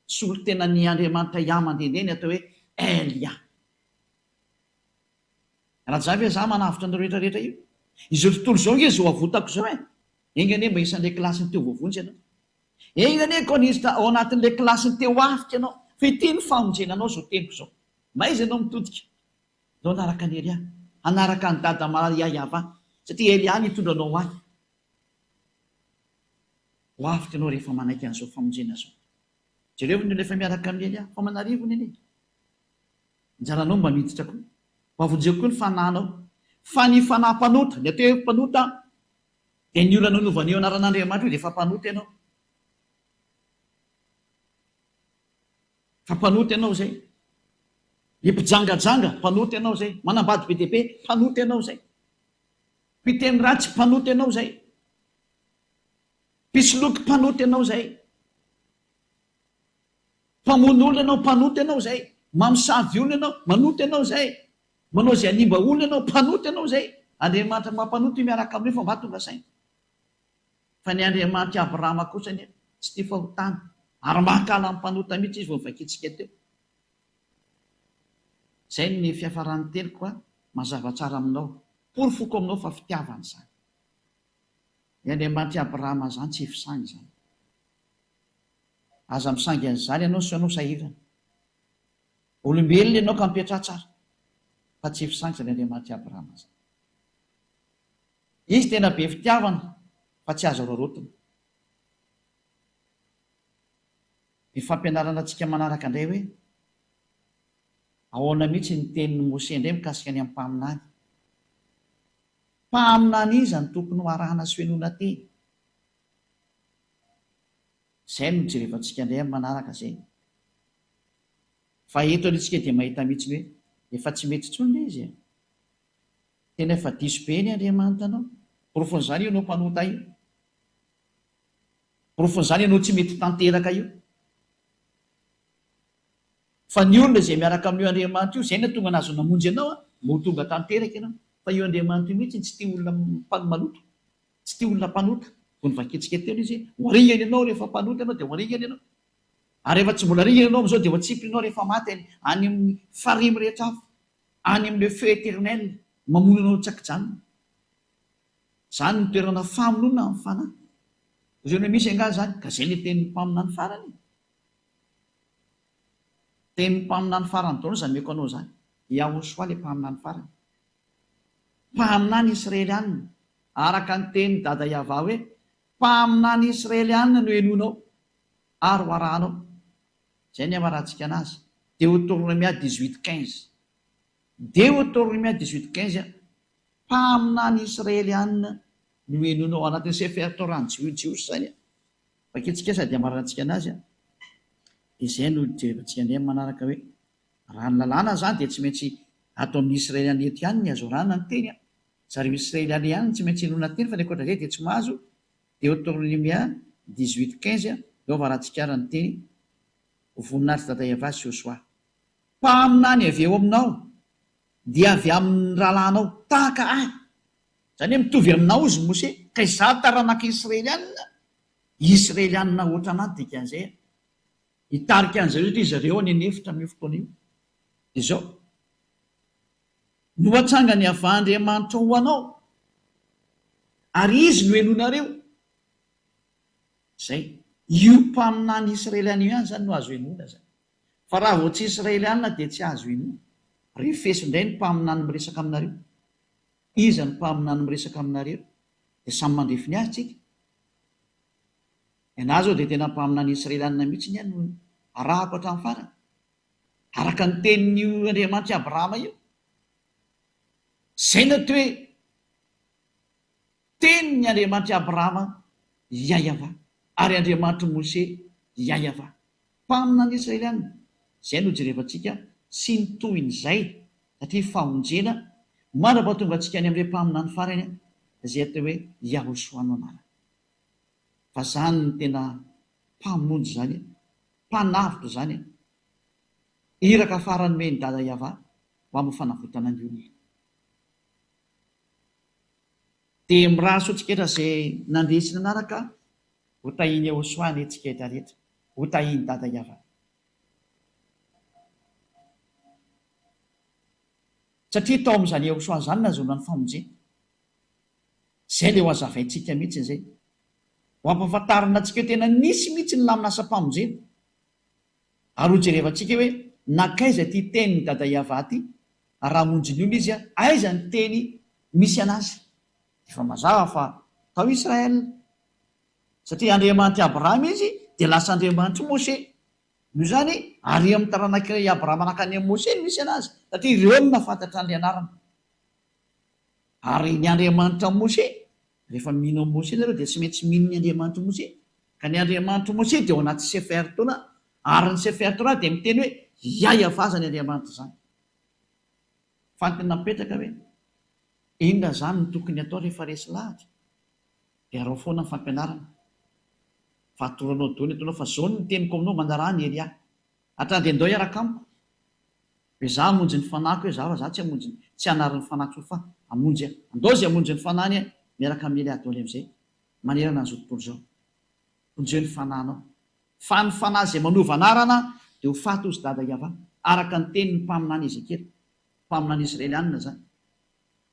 solontenan'ny Andriamanitra Iah mandehandeha ny atao hoe Elia. Raha ve za manavotra anareo rehetra rehetra io? Izao tontolo izao ange izao avotako izao e! Enga anie mba isan'ilay kilasin'ny teo voavonjy ianao. Enga anie koa niditra ao anatin'ilay kilasin'ny teo avotra ianao. Fa ity ny famonjena anao izao teniko izao. Maiza ianao mitodika? Ndao hanaraka an'i Elia. Hanaraka an'i Dada malala Yayava. Satria Elia no hitondra anao ho ahy. Ho avotra ianao rehefa manaiky an'izao famonjena izao. Jereo ny olona efa miaraka amin'i Elia. Fa manarivony anie. Anjaranao mba miditra koa. Mba vonjeo koa ny fanahinao. Fa ny fanahy mpanota, ny atao hoe mpanota dia ny olona nanova an'io anaran'Andriamanitra io dia efa mpanota ianao. Fa mpanota ianao izay. Ny mpijangajanga, mpanota ianao izay. Manambady be dia be, mpanota ianao izay. Mpiteny ratsy, mpanota ianao izay. Mpisoloky, mpanota ianao izay. Mpamono olona ianao, mpanota ianao izay. Mamosavy olona ianao, manota ianao izay. Manao izay hanimba olona ianao, mpanota ianao izay. Andriamanitra mampanota io miaraka aminao io fa mba tonga saina. Fa ny Andriamanitr'i Abrahama kosa anie tsy tia fahotana ary mankahala ny mpanota mihitsy izy vao novakintsika teo. Izay ny fiafaran'ny teniko a, mazava tsara aminao, porofoko aminao fa fitiavana izany. Ny Andriamanitr'i Abrahama izany tsy fisangy izany. Aza misangy an'izany ianao sao ianao sahirana. Olombelona ianao ka mipetraha tsara fa tsy fisangy izany Andriamanitr'i Abrahama izany. Izy tena be fitiavana fa tsy azo araraotina. Ny fampianarana antsika manaraka indray hoe, ahoana mihitsy ny tenin'i Mose indray mikasika ny amin'ny mpaminany? Mpaminany iza no tokony ho arahana sy henoina teny? Izay no jerevantsika indray amin'ny manaraka izay. Fa eto aloha isika dia mahita mihitsy ny hoe efa tsy mety intsony ilay izy e. Tena efa diso be ny Andriamanitra anao. Porofon'izany io anao mpanota io. Porofon'izany ianao tsy mety tanteraka io. Fa ny olona izay miaraka amin'io Andriamanitra io, izay no tonga nahazo namonjy anao, mba ho tonga tanteraka ianao. Fa io Andriamanitra io mihitsy tsy tia olona maloto, tsy tia olona mpanota. Vao novakintsika teo ilay izy hoe, ho aringana ianao rehefa mpanota ianao dia ho aringana ianao. Ary rehefa tsy mbola ringana ianao amin'izao dia ho atsipiny ianao rehefa maty any any amin'ny farihy mirehitra afo, any amin'ny le feu éternel mamono anao tsy an-kijanona. Izany no toerana famonoana ny fanahy. Hoy ianao hoe misy angaha izany? Ka izay ilay tenin'ny mpaminany farany e. Tenin'ny mpaminany farany daholo izany omeko anao izany. Yahoshua ilay mpaminany farany. Mpaminany Israelianina, araka ny tenin'i Dada Yavah hoe, Mpaminany Israelianina no henoinao ary ho arahanao. Izay ny hamarantsika anazy. Deotornomia 18 15. Deotornomia 18 15, Mpaminany Israelianina no henoinao ao anatin'ny Sefer Torah ny Jiosy izany. Vakintsika sady hamarantsika anazy. Dia izay no jerevantsika indray amin'ny manaraka hoe, raha ny lalàna izany dia tsy maintsy ato amin'ny Israeliana eto ihany ny azo arahana ny teny. Zareo Israeliana ihany no tsy maintsy henoina teny fa ny ankoatra izay dia tsy mahazo Deotornomia 18 15, Ndao hamarantsika ary ny teny, Ho voninahitr'i Dada Yavah sy Josoa. Mpaminany avy eo aminao dia avy amin'ny rahalahinao tahaka ahy. Izany hoe mitovy aminao izy Mose, ka izaho taranak'i Israelianina, Israelianina ohatranà ny dikan'izay an. Hitarika an'izareo satria zareo any an'efitra amin'io fotoana io. Dia izao, no hatsangany Yavah Andriamanitrao ho anao, ary Izy no henoinareo. Izay. Io mpaminany Israeliana io ihany izany no azo henoina izany. Fa raha vao tsy Israeliana dia tsy azo inoana. Refeso indray ny mpaminany miresaka aminareo. Iza no mpaminany miresaka aminareo? Dia samy mandrefy ny azy tsika. Ny anah zao dia tena mpaminany Israeliana mihitsy ny ahy no arahako hatramin'ny farany. Araka ny tenin'io Andriamanitr'i Abrahama io. Izay no atao hoe Tenin'ny Andriamanitr'i Abrahama Yayavah ary Andriamanitr'i Mose Yayavah. Mpaminany Israeliana. Izay no jerevantsika sy ny tohin'izay satria famonjena mandra-pahatonga antsika any amin'ilay mpaminany farany izay atao hoe Yahoshuah no anarany. Fa izany no tena mpamonjy izany, mpanavotra izany, iraka farany nomen'i Dada Yavah ho amin'ny fanavotana ny olona. Dia mirary soa antsika rehetra izay nandeha sy nanaraka, ho tahian'i Yehosua anie tsika rehetra rehetra, ho tahian'i Dada Yavah. Satria tao amin'izany Yehosua izany nahazoana ny famonjena. Izay ilay ho hazavaintsika mihitsy izay. Ho ampahafantarina antsika hoe tena nisy mihitsy ny lamin'asam-pamonjena. Ary ho jerevantsika hoe nankaiza ity tenin'i Dada Yavah ity, raha hamonjy ny olona izy, aiza ny teny misy anazy? Efa mazava fa tao Israël. Satria Andriamanitr'i Abrahama izy, dia lasa Andriamanitr'i Moshe. Noho izany, ary amin'ny taranak'i Abrahama nankany amin'i Moshe no misy anazy, satria ireo no nahafantatra an'ilay anarana. Ary ny Andriamanitra Moshe, rehefa mino an'i Moshe nareo dia tsy maintsy mino ny Andriamanitr'i Moshe. Ka ny Andriamanitr'i Moshe dia ao anaty Sefer Torah, ary ny Sefer Torah dia miteny hoe Yahweh izany Andriamanitra izany. Fa ny tena mipetraka hoe, inona izany no tokony atao rehefa resy lahatra? Dia araho foana ny fampianarana. Fa atoro anao daholo ny ataonao fa izao no teniko aminao, manaraha ny Elia. Hatrany dia ndao hiaraka amiko. Hoe za hamonjy ny fanahiko hoe za fa za tsy hamonjy ny. Tsy hanary ny fanahiko fa hamonjy aho. Andao izay hamonjy ny fanahiny miaraka amin'i Elia daholo amin'izay manerana an'izao tontolo izao. Vonjeo ny fanahinao. Fa ny fanahy izay manova anarana dia ho faty hozy dada Yavah, araka ny tenin'ny mpaminany Ezekiela, mpaminany Israelianina izany.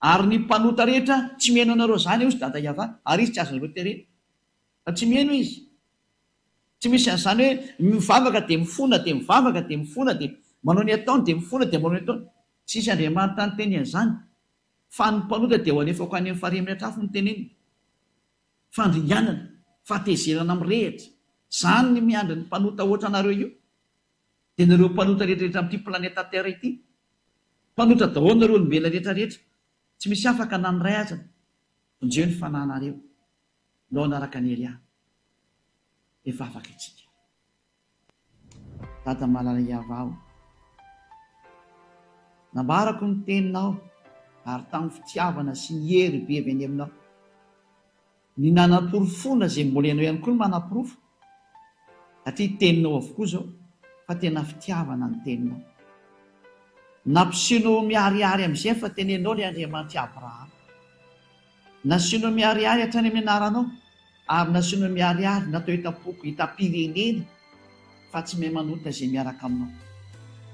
Ary ny mpanota rehetra tsy mihaino anareo izany hozy dada Yavah, ary izy tsy azonareo terena. Fa tsy mihaino izy. Tsy misy an'izany hoe mivavaka dia mifona dia mivavaka dia mifona dia manao ny ataony dia mifona dia manao ny ataony. Tsisy Andriamanitra niteny an'izany. Fa ny mpanota dia ho alefako any amin'ny farihy mirehitra afo no teneniny. Fandringanana, fahatezerana mirehitra. Izany ny miandry ny mpanota hoatra anareo io. Dia nareo mpanota rehetra rehetra amin'ity planeta terre ity. Mpanota daholo nareo olombelona rehetra rehetra. Tsy misy afaka na ny iray aza. Vonjeo ny fanahinareo. Ndao hanaraka an'i Elia. Hivavaka isika. Dada malala Yavah o. Nambarako ny teninao ary tamin'ny fitiavana sy ny hery be avy any aminao. Ny nanaporofoana izay mbola ianao ihany koa no manaporofo satria teninao avokoa izao fa tena fitiavana ny teninao. Nampiseho miharihary amin'izay fa tenenao ilay Andriamanitr'i Abrahama. Nasianao miharihary hatrany amin'ny anaranao, ary nasianao miharihary natao hitam-poko, hitam-pirenena, fa tsy mahay manota izay miaraka aminao.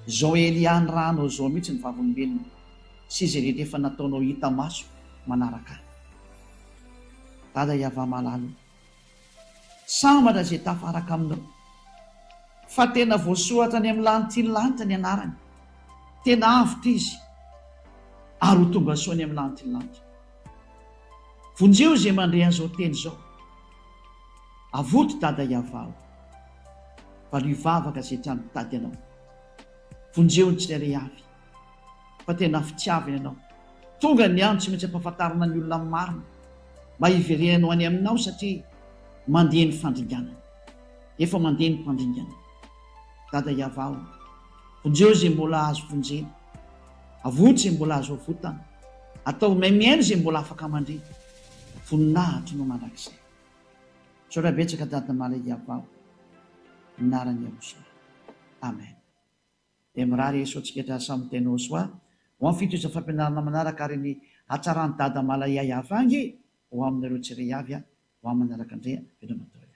Izao Elia nirahanao izao mihitsy ny vavolombelona, sy izay rehetra efa nataonao hita maso manaraka ahy. Dada Yavah-malala o! Sambatra izay tafaraka aminao. Fa tena voasoratra any amin'ny lanitry ny lanitra ny anarany. Tena avotra izy ary ho tonga soa any amin'ny lanitry ny lanitra. Vonjeo izay mandre an'izao teny izao. Avoto Dada Yavah o. Valio vavaka izay trano mitady anao. Vonjeo ny tsirairay avy. Fa tena fitiavana ianao. Tonga ny andro tsy maintsy ampahafantarina ny olona ny marina mba hiverenany ho any aminao satria mandeha ny fandringanana. Efa mandeha ny mpandringana. Dada Yavah o! Vonjeo izay mbola azo vonjena. Avoto izay mbola azo avotana. Ataovy mahay mihaino izay mbola afaka mandre. Voninahitro no mandrakizay. Misaotra betsaka Dada Mala Yavah o! Anaran'i Yahushua. Amen. Dia mirary soa antsika hatrany samy miteny Hosua ho amin'ny fitohizan'ny fampianarana manaraka ary ny hatsaran'i Dada Malaya Yavah ange ho aminareo tsirairay avy a ho amin'ny manaraka indray a veloma daholo.